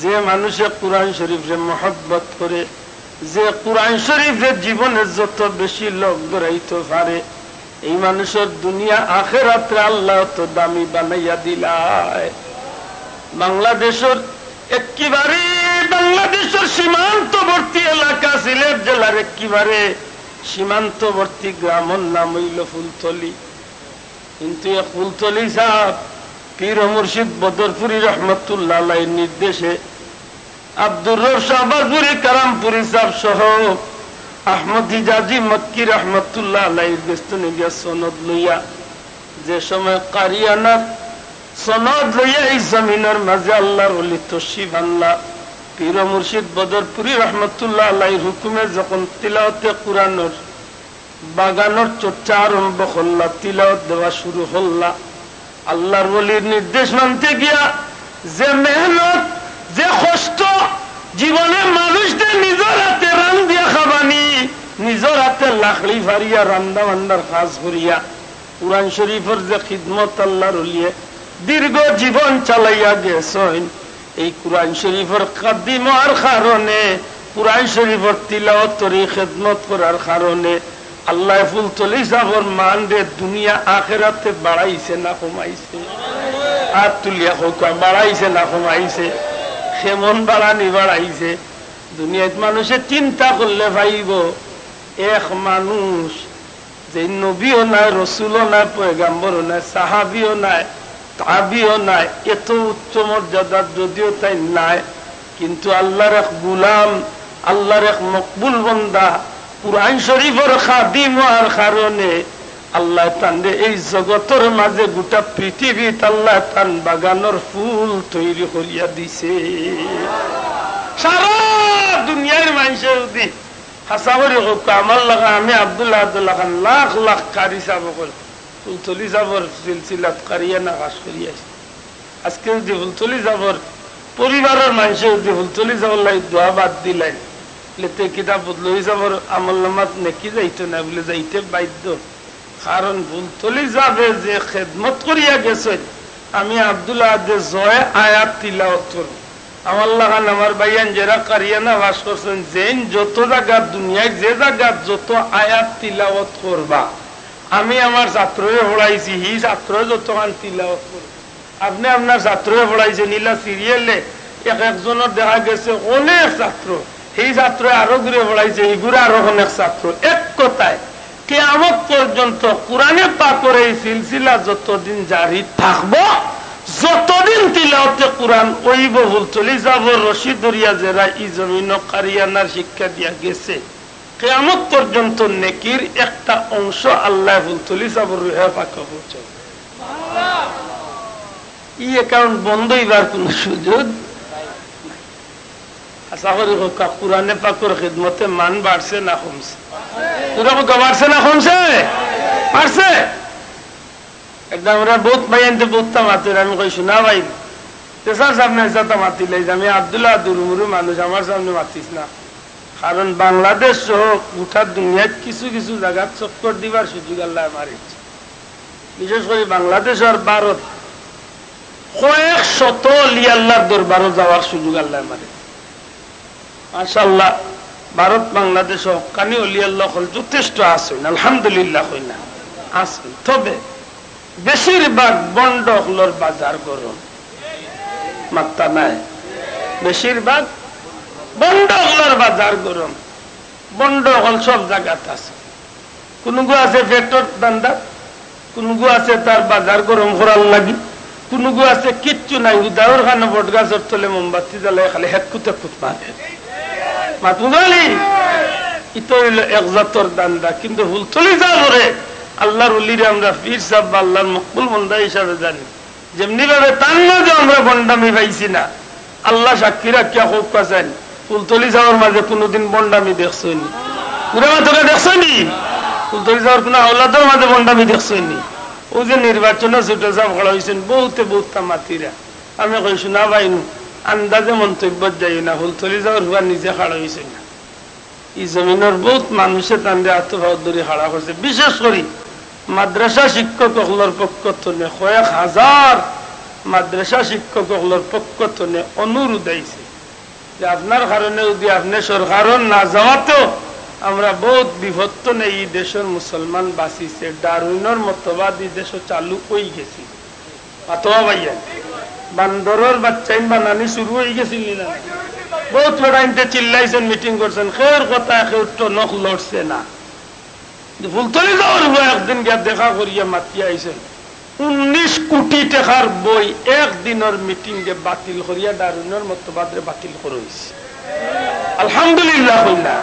যে মানুষে কুরআন শরীফরে মহব্বত করে, যে কুরআন শরীফরে জীবনে যত বেশি লগ ধরাইতো পারে, এই মানুষর দুনিয়া আখেরাতরে আল্লায় অত দামি বানাইয়া দিলায়। বাংলাদেশর একেবারে, বাংলাদেশর সীমান্তবর্তী এলাকা, সিলেট জেলার একেবারে সীমান্তবর্তী গ্রামর নাম অইলো ফুলতলি। কিন্তু এ ফুলতলি সাব পীর ও মুর্শিদ বদরপুরী রহমতুল্লাহ আলাইহির নির্দেশে আব্দুর রব শাহবাজপুরী কারামপুরী সাব সহ আহমদ হিজাজি মক্কি রহমতুল্লাহ আলাইহির গেছ থনে গিয়া সনদ লইয়া, যে সময় কারিয়ানার সনদ লইয়া এই জমিনর মাঝে আল্লাহর ওলি তশরিফ আনলা, পীর ও মুর্শিদ বদরপুরী রহমতুল্লাহ আলাইহির হুকুমে যখন তিলাওয়াতে কুরআনর বাগানর চর্চা আরম্ভ করলা, তিলাওয়াত দেওয়া শুরু করলা। আল্লাহর ওলির নির্দেশ মানতে গিয়া যে মেহনত, যে কষ্ট, জীবনে মানুষরে নিজর হাতে রান্দিয়া খাবানি, নিজর হাতে লাকড়ি ফাড়িয়া রান্দা বান্দার কাজ করিয়া, কুরআন শরীফর যে খিদমত আল্লাহর ওলিয়ে দীর্ঘ জীবন চালাইয়া গেছইন, এই কুরআন শরীফর খাদিম অওয়ার কারণে, কুরআন শরীফর তিলাওয়াতর এই খেদমত করার কারণে আল্লায় ফুলতলি সাবর মানরে দুনিয়া আখেরাতে বাড়াইছে না কমাইছে? আত তুলিয়া কউক, বাড়াইছে না কমাইছে? কেমন বাড়ানি বাড়াইছে? দুনিয়াত মানুষে চিন্তা করলে পাইবো, এক মানুষ যে নবীও নায়, রসুলও নায়, পয়গাম্বরও নায়, সাহাবিও নায়, তাবিও নায়, এত উচ্চ মর্যাদার যদিও তাইন নায়, কিন্তু আল্লাহর এক গুলাম, আল্লাহর এক মকবুল বন্দা, কুরআন শরীফর খাদিম অওয়ার কারণে আল্লায় তানরে এই জগতর মাঝে, গোটা পৃথিবীত আল্লায় তান বাগানর ফুল তৈরি করিয়া দিছে। সারা দুনিয়ার মানষে যদি হাছা করি কউক্কা, আমার লাখান, আমি আব্দুল আহাদর লাখান লাখ লাখ কারি সাব অকল ফুলতলি সাবর সিলসিলাত কারিয়ানা পাশ করি আইছে। আজকে যদি ফুলতলি সাবর পরিবারর মানষে যদি ফুলতলি সাবর লাগি দোয়া বাদ দিলাইন, তে কিতা ফুলতলি সাবর আমলনামাত নেকি যাইতো না? বলে যাইতে বাধ্য। কারণ ফুলতলি সাবে যে খেদমত করিয়া গেছইন, আমি আব্দুল আহাদে জয় আয়াত তিলাওয়াত করব। আমার লাখান আমার ভাইয়াইন যেরা কারিয়ানা পাশ করছইন, যেইন যত জাগাত, দুনিয়ার যে জাগাত যত আয়াত তিলাওয়াত করবা, আমি আমার ছাত্ররে পড়াইছি, হি ছাত্ররে যতখান তিলাওয়াত করব। আপনে আপনার ছাত্ররে পড়াইছইন, ইলা সিরিয়ালে এক একজনর দেখা গেছে অনেক ছাত্র, হি ছাত্ররে আরো গুরে পড়াইছে, ইগুরে আরো অনেক ছাত্র। এক কথায়, কিয়ামত পর্যন্ত কুরআনে পাকর এই সিলসিলা যতদিন জারি থাকবো, যতদিন তিলাওয়াতে কুরআন অইবো, ফুলতলি সাবর রশি ধরিয়া যেরা ই জমিনো কারিয়ানার শিক্ষা দিয়া গেছে, কিয়ামত পর্যন্ত নেকির একটা অংশ আল্লায় ফুলতলি সাবর রুহে পাকো পৌঁছাইবো। ই অ্যাকাউন্ট বন্ধ অইবার কুনু সুযোগ নাই। আশা করি কউক্কা, কুরআনে পাকর খেদমতে মান বাড়ছে না কমছে? পুরা কউক্কা, বাড়ছে না কমছে? বাড়ছে। এটা আমরা বউত ভাইয়াইন্তে বউততা মাতের, আমি কই, "শুনা ভাই, তে স্যার সামনে এসাতা মাতিলাই যে আমি আব্দুল আহাদর উমুরু মানুষ, আমার সামনে মাতিস না।" কারণ বাংলাদেশ সহ গোটা দুনিয়াত কিছু কিছু জাগাত চক্কর দিবার সুযোগ আল্লায় আমারে দিছে। বিশেষ করি বাংলাদেশ আর ভারত কয়েক শত অলি আল্লাহর দরবারো যাওয়ার সুযোগ আল্লায় আমারে। মাশাআল্লাহ, ভারত বাংলাদেশো হক্কানি অলি আল্লাহ অকল যথেষ্ট আছইন, আলহামদুলিল্লাহ কই না, আছইন। তবে বেশিরভাগ ভন্ড অকলর বাজার গরম, মাত্তা নাই। বেশিরভাগ ভন্ড অকলর বাজার গরম, ভন্ড অকল সব জাগাত আছে। কুনুগু আছে পেটর ধান্দা, কুনুগু আছে তার বাজার গরম করার লাগি, কুনুগু আছে কিচ্ছু নাই, উদারর খানো বটগাছর তলে মোমবাতি জ্বালায় খালি হেকুত হেকুত মারে। মাত বুঝালি? ইতা অইলো এক জাতর ধান্দা। কিন্তু ফুলতলি সাবরে, আল্লাহর অলিরে আমরা পীর সাব বা আল্লাহর মকবুল বন্দা হিসাবে জানি। যেমনি ভাবে তান মাঝে আমরা ভন্ডামি পাইছি না, আল্লাহ সাক্ষী রাখিয়া কউক্কা চাইন, ফুলতলি সাবর মাঝে কুনুদিন ভন্ডামি দেখছইন নি? পুরা মাতরে দেখছইন নি? ফুলতলি সাবর কুনু আওলাদর মাঝে ভন্ডামি দেখছইন নি? অউ যে নির্বাচনো ছোট সাব খাড়া অইছইন, বউতে বউততা মাতিরা। আমি কই, "শুনা ভাই নু, আন্দাজে মন্তব্যত যাইও না, ফুলতলি সাবর পুয়া নিজে খাড়া অইছইন না।" ই জমিনর বউত মানুষে তানরে আতো পাও ধরি খাড়া করছে। বিশেষ করি মাদ্রাসা শিক্ষক অকলর পক্ষ তনে, কয়েক হাজার মাদ্রাসা শিক্ষক অকলর পক্ষ তনে অনুরোধ আইছে যে আপনার কারণে যদি আপনে সরকারর না যাওয়াতেও আমরা বউত বিপদ তনে ই দেশর মুসলমান বাঁচিছে, ডারউইনর মতবাদ ই দেশো চালু অইগেছে। মাতোয়া ভাইয়া, বান্দরর বাচ্চাইন বানানি শুরু অইগেছিল নি না? বউত বেটাইন্তে চিল্লাইছইন, মিটিং করছইন, কেউর কথায় কেউর টনক লড়ছে না। কিন্তু ফুলতলি সাবর পুয়া একদিন গিয়া দেখা করিয়া মাতিয়া আইছইন, উনিশ কুটি টেকার বই এক দিনর মিটিংয়ে বাতিল করিয়া ডারউইনর মতবাদরে বাতিল করা অইছে। আলহামদুলিল্লাহ কইলা।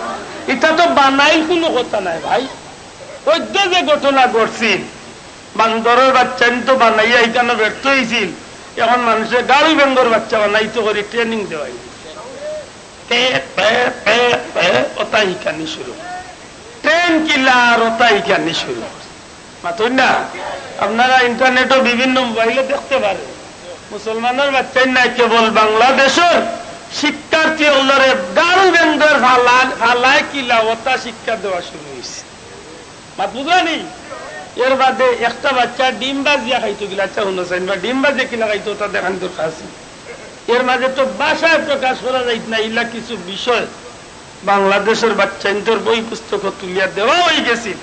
ইতা তো বানাইল কুনু কথা নায় ভাই। অইদ্য যে ঘটনা ঘটছিল, বান্দরর বাচ্চাইন তো বানাইয়া ইখানো ব্যর্থ অইছিল। এখন মানষে গারু বেঙ্গর বাচ্চা বানাইতো করি ট্রেনিং দেওয়াই। পে, পে, পে, পে, অতা হিকানি শুরু। ট্রেন কিলার অতা হিকানি শুরু। মাতইন না? আপনারা ইন্টারনেটো বিভিন্ন মোবাইলো দেখতে পারেন। মুসলমানর বাচ্চাইন নায়, কেবল বাংলাদেশর শিক্ষার্থী অকলরে গারু বেঙ্গর ফালা-, ফালায় কিলা অতা শিক্ষা দেওয়া শুরু অইছে। মাত বুঝলা নি? এর বাদে একটা বাচ্চা ডিম ভাজিয়া খাইতো কিলা, আচ্ছা, হুনো চাইন বা ডিম ভাজিয়া কিলা খাইতো, অতা দেখান দরকার আছে। এর মাঝে তো ভাষায় প্রকাশ করা যাইত না, ইলা কিছু বিষয় বাংলাদেশর বাচ্চাইন্তর বই পুস্তক তুলিয়া দেওয়া অইগেছিল।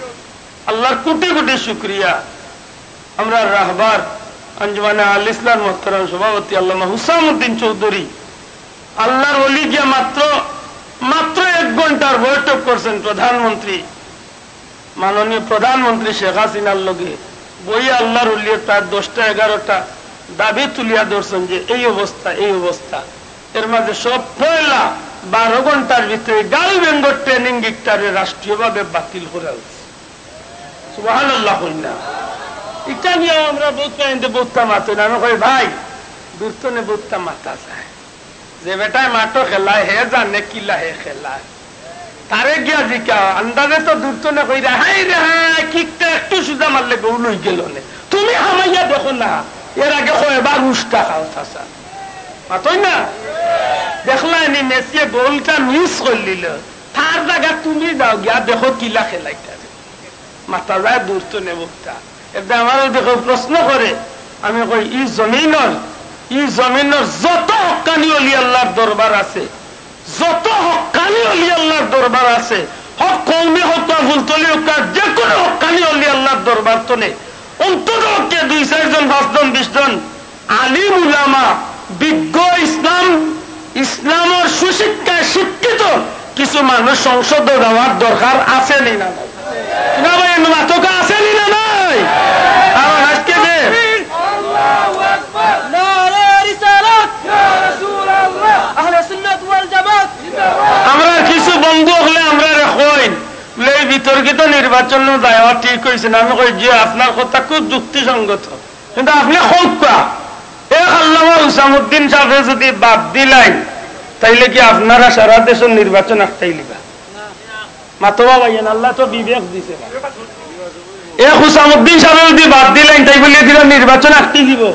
আল্লাহর কোটি কোটি শুকরিয়া। আমরার রাহবার আঞ্জুমানে আল ইসলাম মোহতারাম সভাপতি আল্লামা হুসামউদ্দিন চৌধুরী আল্লাহর ওলি গিয়া মাত্র, মাত্র এক ঘন্টার বৈঠক করছেন প্রধানমন্ত্রী, মাননীয় প্রধানমন্ত্রী শেখ হাসিনার লগে। বইয়া আল্লাহর ওলিয়ে প্রায় দশটা এগারোটা দাবি তুলিয়া ধরছেন যে এই অবস্থা, এই অবস্থা। এর মাঝে সব পয়লা বারো ঘন্টার ভিতরে গার্লফ্রেন্ডর ট্রেনিং ইকটারে রাষ্ট্রীয়ভাবে বাতিল করা অইছে। সুবহানাল্লাহ কইন না। ইটা নিয়া আমরা বউত পাইন্দে বউততা মাতইন। আমি কই, "ভাই, দূর থনে বউততা মাতা যায়। যে বেটায় মাঠো খেলায়, হে জানে কিলা হে খেলায়। তারে গিয়া জিকাও, আন্দাজে তো দূর থনে কইরা, হায় রে হায়, কিকটা একটু সুজা মারলে গোল অইগেলো নে। তুমি হামাইয়া দেখো না, এর আগে কয়বার উষ্টা খাও চাচা।" মাতইন না? দেখলায়নি মেসিয়ে গোলটা মিস করিলিলো, তার জাগাত তুমি যাও গিয়া দেখো কিলা খেলাইতারে। মাতা যায় দূর থনে বউততা। এরদায় আমারে যদি কেউ প্রশ্ন করে, আমি কই, ই জমিনর, ই জমিনর যত হক্কানি অলি আল্লাহর দরবার আছে, যত হক্কানি অলি আল্লাহর দরবার আছে, হক কওমি অউক বা ফুলতলি অউক বা যেকুনু হক্কানি অলি আল্লাহর দরবার থনে অন্তত পক্ষে দুই চাইরজন, পাঁচজন, বিশজন আলিম উলামা, বিজ্ঞ ইসলাম, ইসলামর সুশিক্ষায় শিক্ষিত কিছু মানুষ সংসদো যাওয়ার দরকার আছে নি না নাই? না ভাই, এমনি মাতকা আছে নি না নাই? আর আজকে যে নারায়ে রিসালাত, ইয়া রাসূলুল্লাহ, আহলে সুন্নাত ওয়াল জামাত। আমরার কিছু বন্ধু অকলে আমরারে কইন, বুলে, "এই বিতর্কিত নির্বাচনো যাওয়া ঠিক অইছে না।" আমি কই, "জি, আপনার কথা খুব যুক্তিসঙ্গত, কিন্তু আপনে কউক্কা, এক আল্লামা হুসামুদ্দিন সাহেবে যদি বাদ দিলাইন, তাইলে কি আপনারা সারা দেশর নির্বাচন আটকাইলিবা?" মাতো বা ভাইয়াইন, আল্লায় তো বিবেক দিছে। এক হুসামুদ্দিন সাহেবে যদি বাদ দিলাইন, তাইলে কিতা নির্বাচন আটকি যিবো?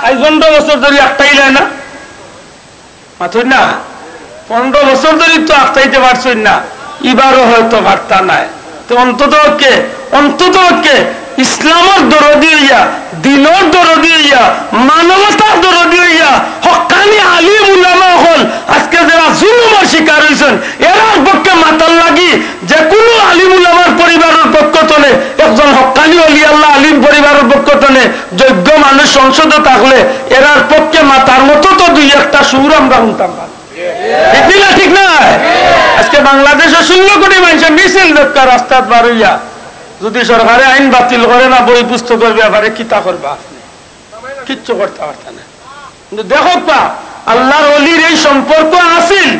আইজ পনরো বছর ধরি আটকাইলায় না? মাতইন না? পনরো বছর ধরি তো আটকাইতে পারছইন না, ইবারও হয়তো পারতা নায়। তো অন্তত পক্ষে, অন্তত পক্ষে ইসলামর দরদি অইয়া, দ্বীনর দরদি অইয়া, মানবতার দরদি অইয়া, হক্কানি আলিম উলামা অকল আজকে যেরা জুলুমর শিকার অইছইন, এরার পক্ষে মাতার লাগি যেকুনু আলিম উলামার পরিবারর পক্ষ থনে, একজন হক্কানি অলি আল্লাহ আলিম পরিবারর পক্ষ থনে যোগ্য মানুষ সংসদো থাকলে এরার পক্ষে মাতার মতো তো দুই একটা সুর আমরা হুনতাম পারি। ঠিক নি না? ঠিক নায়? আজকে বাংলাদেশো ষোলো কোটি মানষে মিছিল দেউক্কা রাস্তাত বার অইয়া, যদি সরকারে আইন বাতিল করে না, বই পুস্তকর ব্যাপারে কিতা করবা আপনে? কিচ্ছু করতা পারতা না। কিন্তু দেখউক্কা, আল্লাহর অলির এই সম্পর্ক আছিল,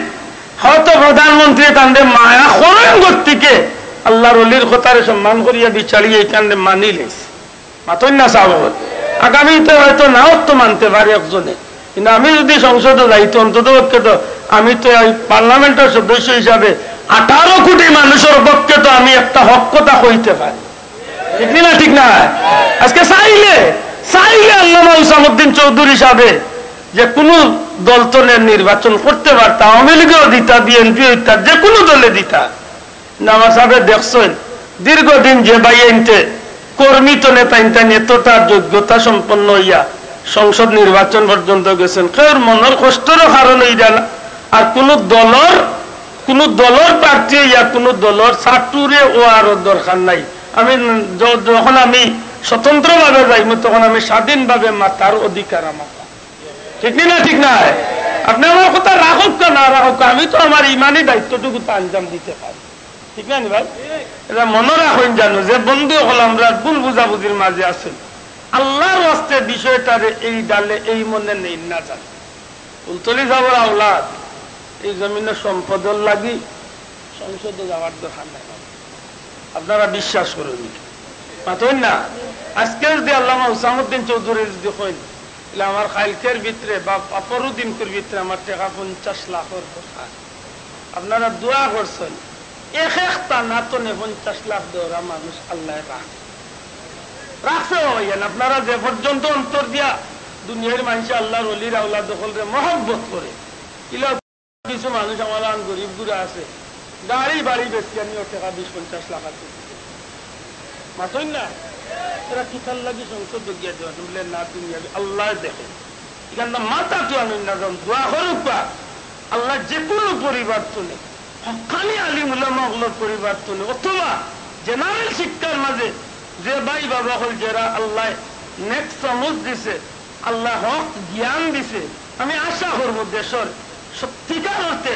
হয়তো প্রধানমন্ত্রীয়ে তানরে মায়া করইন গতিকে আল্লাহর অলির কথারে সম্মান করিয়া বিচারিয়ে ইখানরে মানিলাইছে। মাতইন না সাব অকল। আগামীতে হয়তো নাও তো মানতে পারে একজনে, কিন্তু আমি যদি সংসদো যাইতে, অন্তত পক্ষে তো আমি তো এই পার্লামেন্টর সদস্য হিসাবে আঠারো কোটি মানুষর পক্ষে তো আমি একটা হক কথা কইতে পারি। ঠিক নি না? ঠিক নায়? আজকে চাইলে, চাইলে আল্লামা হুসামুদ্দিন চৌধুরী সাহেবে যেকুনু দল থনে নির্বাচন করতে পারতা, আওয়ামী লীগেও দিতা, বিএনপি অইতা, যেকুনু দলে দিতা। নামাজ সাহেবে দেখছইন, দীর্ঘদিন যে ভাইয়াইন্তে কর্মী তো নেতা ইন্তান এতটা যোগ্যতা সম্পন্ন অইয়া সংসদ নির্বাচন পর্যন্ত গেছইন, কেউর মনর কষ্টরও কারণ অইরা না। আর কুনু দলর, কুনু দলর প্রার্থী অইয়া কুনু দলর চাটুরে অওয়ারও দরকার নাই। আমি য-, যখন আমি স্বতন্ত্রভাবে যাইমু, তখন আমি স্বাধীনভাবে মাতার অধিকার আমার। ঠিক নি না? ঠিক নায়? আপনে আমার কথা রাখউক্কা না রাখউক্কা, আমি তো আমার ইমানি দায়িত্বটুকু তো আঞ্জাম দিতে পারি। ঠিক না নি ভাই? ইটা মনো রাখইন জানো, যে বন্ধু অকল আমরার ভুল বুঝাবুঝির মাঝে আছইন, আল্লাহর ওয়াস্তে বিষয়টারে এই ডালে এই মনে নেইন না জানো। ফুলতলি সাবর আওলাদ, এই জমিনর সম্পদর লাগি সংসদো যাওয়ার দরকার নাই। আপনারা বিশ্বাস করইন, মাতইন না। আজকে যদি আল্লামা হুসামুদ্দিন চৌধুরী যদি কইন, তাইলে আমার কাইলকের ভিতরে বা পরশু দিনকুর ভিতরে আমার টেকা পঞ্চাশ লাখর দরকার। আপনারা দোয়া করছইন, এক একটা নাতনে পঞ্চাশ লাখ দেওরা মানুষ আল্লায় রাখছে। রাখছে বাবা, ইয়ান আপনারা যে পর্যন্ত অন্তর দিয়া দুনিয়ার মানষে আল্লাহর অলির আওলাদ অকলরে মহব্বত করে, ইলা কিছু মানুষ আমার আন গরিব গুড়া আছে, গাড়ি বাড়ি বেচিয়া নিয়া টেকা বিশ পঞ্চাশ লাখ আছে। মাতইন না, এরা কিতার লাগি সংসদ গিয়া দেওয়া? বুলে, "না, তুমি আগে আল্লায় দেখে।" ইখান তো মাথা তো আনইন না, যখন দোয়া করউক্কা, আল্লায় যেকুনু পরিবার থনে, হক্কানি আলিম উলামা অকলর পরিবার থনে, অথবা জেনারেল শিক্ষার মাঝে যে ভাই বাবা অকল যেরা আল্লায় নেক সমঝ দিছে, আল্লায় হক জ্ঞান দিছে, আমি আশা করমু দেশর সত্যিকার অর্থে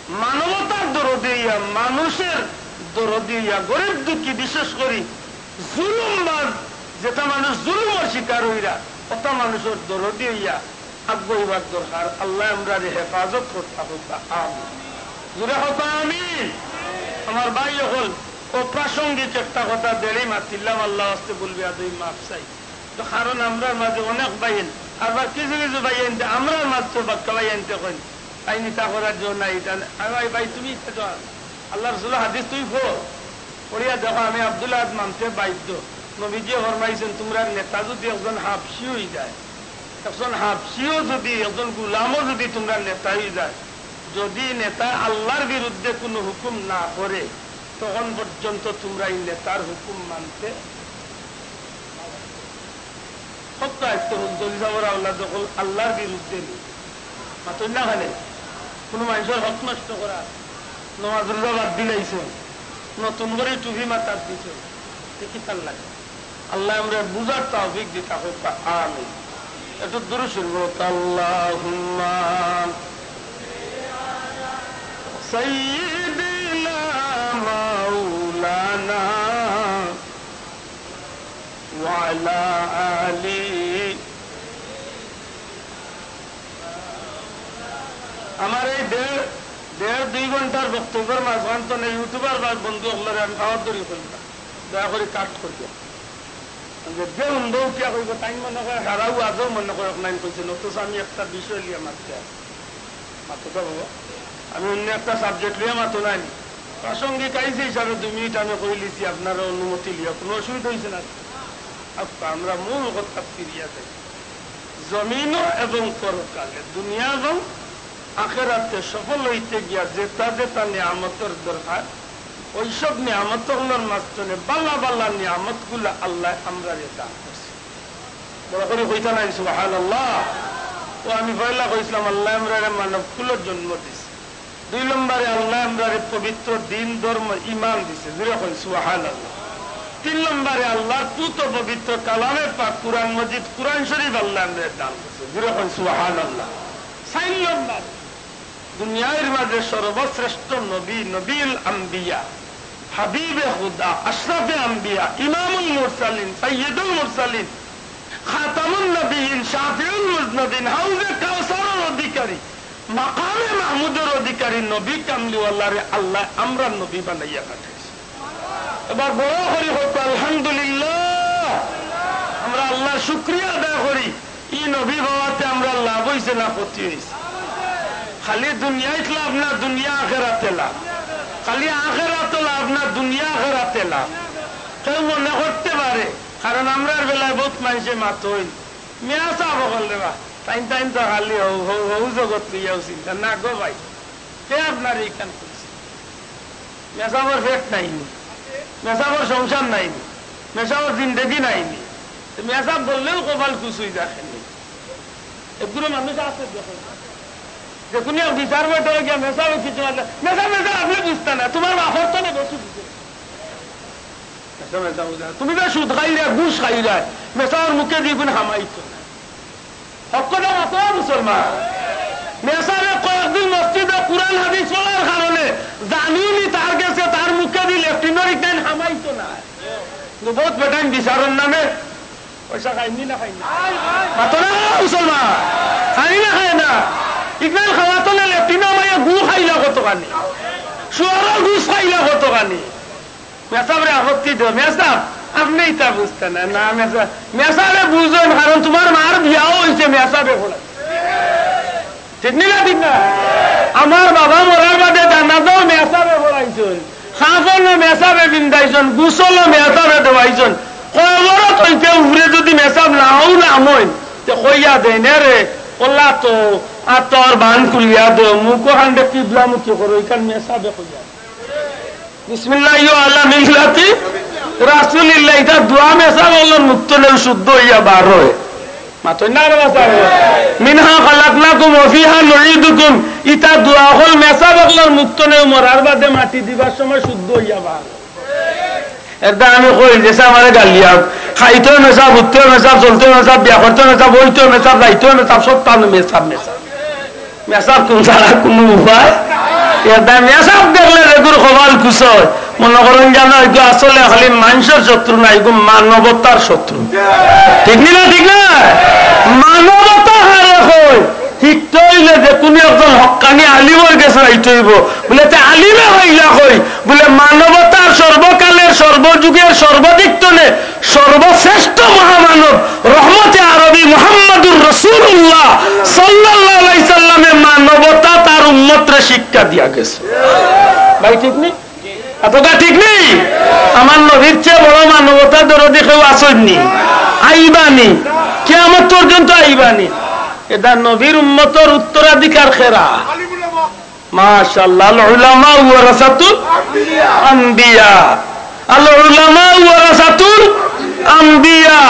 মানবতার দরদি অইয়া, মানুষর দরদি অইয়া, গরিব দুঃখী, বিশেষ করি জুলুমবাজ, যেতা মানুষ জুলুমর শিকার অইরা, অতা মানুষর দরদি অইয়া, আগুয়াইবার দরকার। আল্লায় আমরারে হেফাজত করতা কউক্কা, আমিন। জুরে কউক্কা, আমিন। আমার ভাই অকল, অপ্রাসঙ্গিক একটা কথা দেরি মাতিলাম, আল্লার ওয়াস্তে ভুল বেয়াদবি মাফ চাই। তো কারণ আমরার মাঝে অনেক ভাইয়াইন, আবার কিছু কিছু ভাইয়াইন তে আমরার মাঝে বাক্কা ভাইয়াইন তে কইন, "তাইন ইতা করার জো নাই, ইতা না।" আর ভাই, ভাই, তুমি ইতা তো আল্লার রসুলর হাদিস তুমি পড়ো, পড়িয়া দেখো, আমি আব্দুল আহাদ মানতে বাধ্য। নবীজিয়ে ফরমাইছইন, তুমরার নেতা যুদি একজন হাবশি অইযায়, একজন হাবশিও যুদি, একজন গুলামও যুদি তুমরার নেতা অইযায়, যুদি নেতায় আল্লার বিরুদ্ধে কুনু হুকুম না করে, তখন পর্যন্ত তুমরা ই নেতার হুকুম মানতে হক তো আইতে হল, জলি সাবর আওলাদ অকল আল্লার বিরুদ্ধে নি। মাতইন না কেনে? কুনু মানষর হক নষ্ট করা, নমাজ রোজা বাদ দিলাইছইন, নতুন করি টুপি মাথাত দিছইন, তে কিতার লাগি? আল্লায় আমরারে বুঝার তৌফিক দিতা কউক্কা, আমিন। একটু দুরূদ শরিফ পড়ো, আল্লাহুম্মা সাইয়্যিদিনা মাওলানা ওয়া আলা আলি। আমার এই দেড়, দেড় দুই ঘন্টার বক্তব্যর মাঝখান তো না YouTuber বা বন্ধু অকলরে আমি খাওয়ার দড়ি করি না, দয়া করি কাট করি দিও। যে, যে বন্ধু উঠিয়া কইব, তাই মনে করে হারাও আজও মনে করে নাইন কইছে, অথচ আমি একটা বিষয় লিয়া মাততে আছি। মাতো তো বাবা, আমি অন্য একটা subject লইয়া মাতো নাই। প্রাসঙ্গিক আইছে হিসাবে দুই মিনিট আমি কইলিছি, আপনারা অনুমতি লিয়া, কুনু অসুবিধা অইছে না। আচ্ছা, আমরা মূল কথা ফিরিয়া যাই। জমিনো এবং পরকালে, দুনিয়া এবং আখেরাতে সফল অইতে গিয়া যেতা যেতা নিয়ামতর দরকার, ওইসব নিয়ামত অকলর মাঝখানে বালা বালা নিয়ামতগুলা আল্লায় আমরারে দান করছে। বড় করি কইতা নাই সুবহানাল্লাহ। ও আমি পয়লা কইছলাম আল্লায় আমরারে মানব কুলো জন্ম দিছে। দুই নম্বরে আল্লায় আমরারে পবিত্র দিন, ধর্ম, ইমান দিছে। জুরে কইন সুবহানাল্লাহ। তিন নম্বরে আল্লার পুত পবিত্র কালামে পাক কুরআন মজিদ, কুরআন শরিফ আল্লায় আমরারে দান করছে। জুরে কইন সুবহানাল্লাহ। চাইর নম্বরে দুনিয়ার মাঝে সর্বশ্রেষ্ঠ নবী, নবীউল আম্বিয়া, হাবিবে খুদা, আশরাফে আম্বিয়া, ইমামুল মুরসালিন, সাইয়্যিদুল মুরসালিন, খাতামুন নবীন, শাফিউল মুজনিবিন, হাউজে কাউসারর অধিকারী, মাকামে মাহমুদর অধিকারী নবী কামলিওয়ালারে আল্লায় আমরার নবী বানাইয়া পাঠাইছে। এবার বড় করি কউক্কা আলহামদুলিল্লাহ। আমরা আল্লার শুকরিয়া আদায় করি। ই নবী পাওয়াতে আমরার লাভ অইছে না ক্ষতি অইছে? খালি দুনিয়াত লাভ না, দুনিয়া আখেরাতে লাভ। খালি আখেরাতো লাভ না, দুনিয়া আখেরাতে লাভ। কেউ মনে করতে পারে, কারণ আমরার বেলায় বউত মানষে মাতইন, "মিয়া সাব অকল রে বা, তাইন, তাইন তো খালি হউ, হউ, হউ জগত লইয়াউ চিন্তা।" না গো ভাই, কে আপনারে ইখান কইছে? মেসাবর পেট নাইনি, মেসাবর সংসার নাইনি, মেসাবর জিন্দেগি নাইনি। তো মেসাব বললেও কপাল খুশ অই যায়। এগুলো মানুষ আছে দেখো, যে কোনো এক বিচার বৈঠকে গিয়া মেসাবে কিছু মাতলে, "মেসাব, মেসাব, আপনে বুঝতা না, তুমার বাপর তো না বেশি বুঝে।" মেসাব, মেসাব বুঝে না। তুমি তো সুদ খাইলে, ঘুষ খাইলে, মেসাবর মুখে দি কুনু হামাইতো না। হক কথা মাতো মুসলমান। মেসাবে কয়েকদিন মসজিদো কুরআন হাদিস পড়ার কারণে জানিনি তার গেছে তার মুখে দি লেট্রিনর ইখান হামাইতো না। কিন্তু বউত বেটাইন বিচারর নামে পয়সা খাইনি না খাইনি? মাতো না মুসলমান। খাইনি না খায় না? ইখান খাওয়াতো না লেট্রিনো হামাইয়া গু খাইলা কতখানি? শুয়োরর ঘুষ খাইলা কতখানি? মেসাবরে আপত্তি দেও, "মেসাব, আপনে ইতা বুঝতা না।" না, মেসাব, মেসাবে বুঝইন, কারণ তুমার মার বিয়াও অইছে মেসাবে পড়াইছে। ঠিক নি না, ঠিক না? আমার বাবা মরার বাদে জানাজাও মেসাবে পড়াইছইন, কাফনও মেসাবে পিন্দাইছইন, গোসলও মেসাবে দেওয়াইছইন। কবরো থইতে উপরে যুদি মেসাব নাও নামইন, তে কইয়া দেইন, "এ রে, কল্লা তো, আতর বান খুলিয়া দেও, মুখো খান্ডে কিবলামুখী করো", ইখান মেসাবে কইয়া দেইন। বিসমিল্লাহি ওয়া আলা মিল্লাতি রাসূলিল্লাহ। ইতা দোয়া মেসাব অকলর মুখ থনেউ শুদ্ধ অইয়া বার অয়। মাতইন না রে বাবা। মিনহা খালাকনাকুম ওয়া ফিহা নুঈদুকুম। ইতা দোয়া অকল মেসাব অকলর মুখ থনেউ মরার বাদে মাটি দিবার সময় শুদ্ধ অইয়া বার অয়। এরদায় আমি কই, মেসাবে আমারে গালিয়াউক, খাইতেও মেসাব, উঠতেও মেসাব, চলতেও মেসাব, বিয়া করতেও মেসাব, অইতেও মেসাব, যাইতেও মেসাব, সবতানো মেসাব, মেসাব। মেসাব কুন ছাড়া কুনু উপায়? এরদায় মেসাব দেখলে যেগুর কপাল খুশ অয়, মনো করইন জানো, ইগু আসলে খালি মানষর শত্রু না, ইগু মানবতার শত্রু। ঠিক নি না? ঠিক না? মানবতা হারে কই, শিখতে অইলে যে কুনু একজন হক্কানি আলিমর গেছে যাইতে অইবো। বুলে, "তে আলিমে অইলা কই?" বুলে, "মানবতার সর্বকালের, সর্বযুগের, সর্বদিক তনে সর্বশ্রেষ্ঠ মহামানব রহমতে আরবি মুহাম্মাদুর রাসূলুল্লাহ সাল্লাল্লাহু আলাইহি সাল্লামে মানবতা তার উম্মতরে শিক্ষা দিয়া গেছে।" ভাই, ঠিক নি? এতটা ঠিক নি? আমার নবীর চেয়ে বড় মানবতা দরদি কেউ আছইন নি? আইবা নি? কিয়ামত পর্যন্ত আইবা নি? এটা নবীর উম্মতর উত্তরাধিকার কেরা। মাশাআল্লাহ, আল উলামা ওয়ারাসাতুল আম্বিয়া। আল উলামা ওয়ারাসাতুল আম্বিয়া।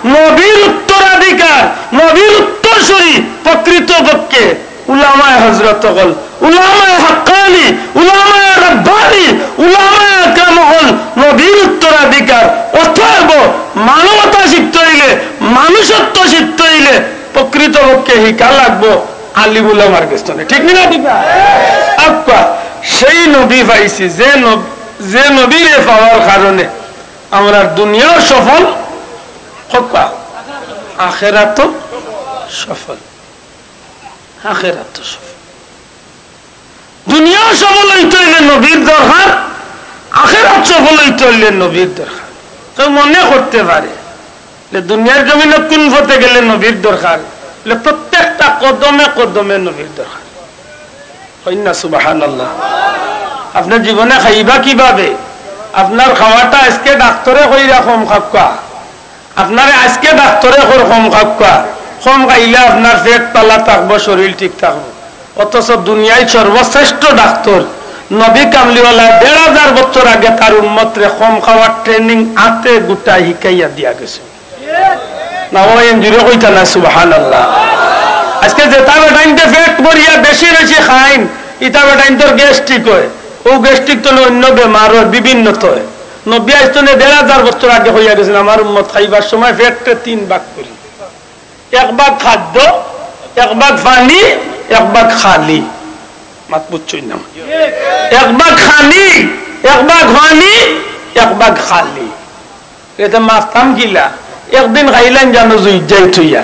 নবীর উত্তরাধিকার, নবীর উত্তরসূরি প্রকৃতপক্ষে উলামায়ে হযরত অকল, উলামায়ে হাক্কানি, উলামায়ে রব্বানি, উলামায়ে আকরাম অকল নবীর উত্তরাধিকার। অতএব মানবতা শিখতে অইলে, মানুষত্ব শিখতে অইলে প্রকৃতপক্ষে শিখা লাগবো আলিম উলামার গেছ তনে। ঠিক নি না? ঠিক না? আচ্ছা, সেই নবী পাইছি, যে নব-, যে নবীরে পাওয়ার কারণে আমরার দুনিয়াও সফল, হক্কা, আখেরাতও সফল। আখেরাত তো সফল। দুনিয়া সফল অইতে অইলে নবীর দরকার, আখেরাত সফল অইতে অইলে নবীর দরকার। কেউ মনে করতে পারে যে দুনিয়ার জমিনো কুন পথে গেলে নবীর দরকার, বলে প্রত্যেকটা কদমে কদমে নবীর দরকার। কইন না সুবহানাল্লাহ। আপনে জীবনে খাইবা কিভাবে? আপনার খাওয়াটা আইজকে ডাক্তরে কইরা কম খাউক্কা, আপনারে আইজকে ডাক্তরে কর কম খাউক্কা, কম খাইলে আপনার পেট পালা থাকবো, শরীর ঠিক থাকবো। অথচ দুনিয়ার সর্বশ্রেষ্ঠ ডাক্তর, নবী কামলিওয়ালা দেড় হাজার বছর আগে তার উম্মতরে কম খাওয়ার training আতে গুটাই শিখাইয়া দিয়া গেছে। না, ও এন জুরে কইতা না, সুবহানাল্লাহ। আইজকে যেতা বেটাইন্তে পেট ভরিয়া বেশি বেশি খাইন, ইতা বেটাইন্তর গ্যাস্ট্রিক অয়, ও গ্যাস্ট্রিক তনে অইন্য বেমার অয়, বিভিন্ন তয়। নবী আইজ তনে দেড় হাজার বছর আগে কইয়া গেছইন, "আমার উম্মত খাইবার সময় পেটরে তিন ভাগ করি, এক ভাগ খাদ্য, এক ভাগ পানি, এক ভাগ খালি।" মাত বুঝছইন না? এক ভাগ খানি, এক ভাগ পানি, এক ভাগ খালি। এতে মাততাম কিলা? একদিন খাইলাইন জানো জুইত যাই থইয়া,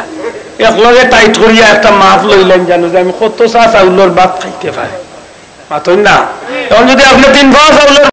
একলগে টাইট করিয়া একটা মাপ লইলাইন জানো যে আমি কত চা চাউলর ভাত খাইতে পারি। মাতইন না? এখন যদি আপনে তিন পাও চাউলর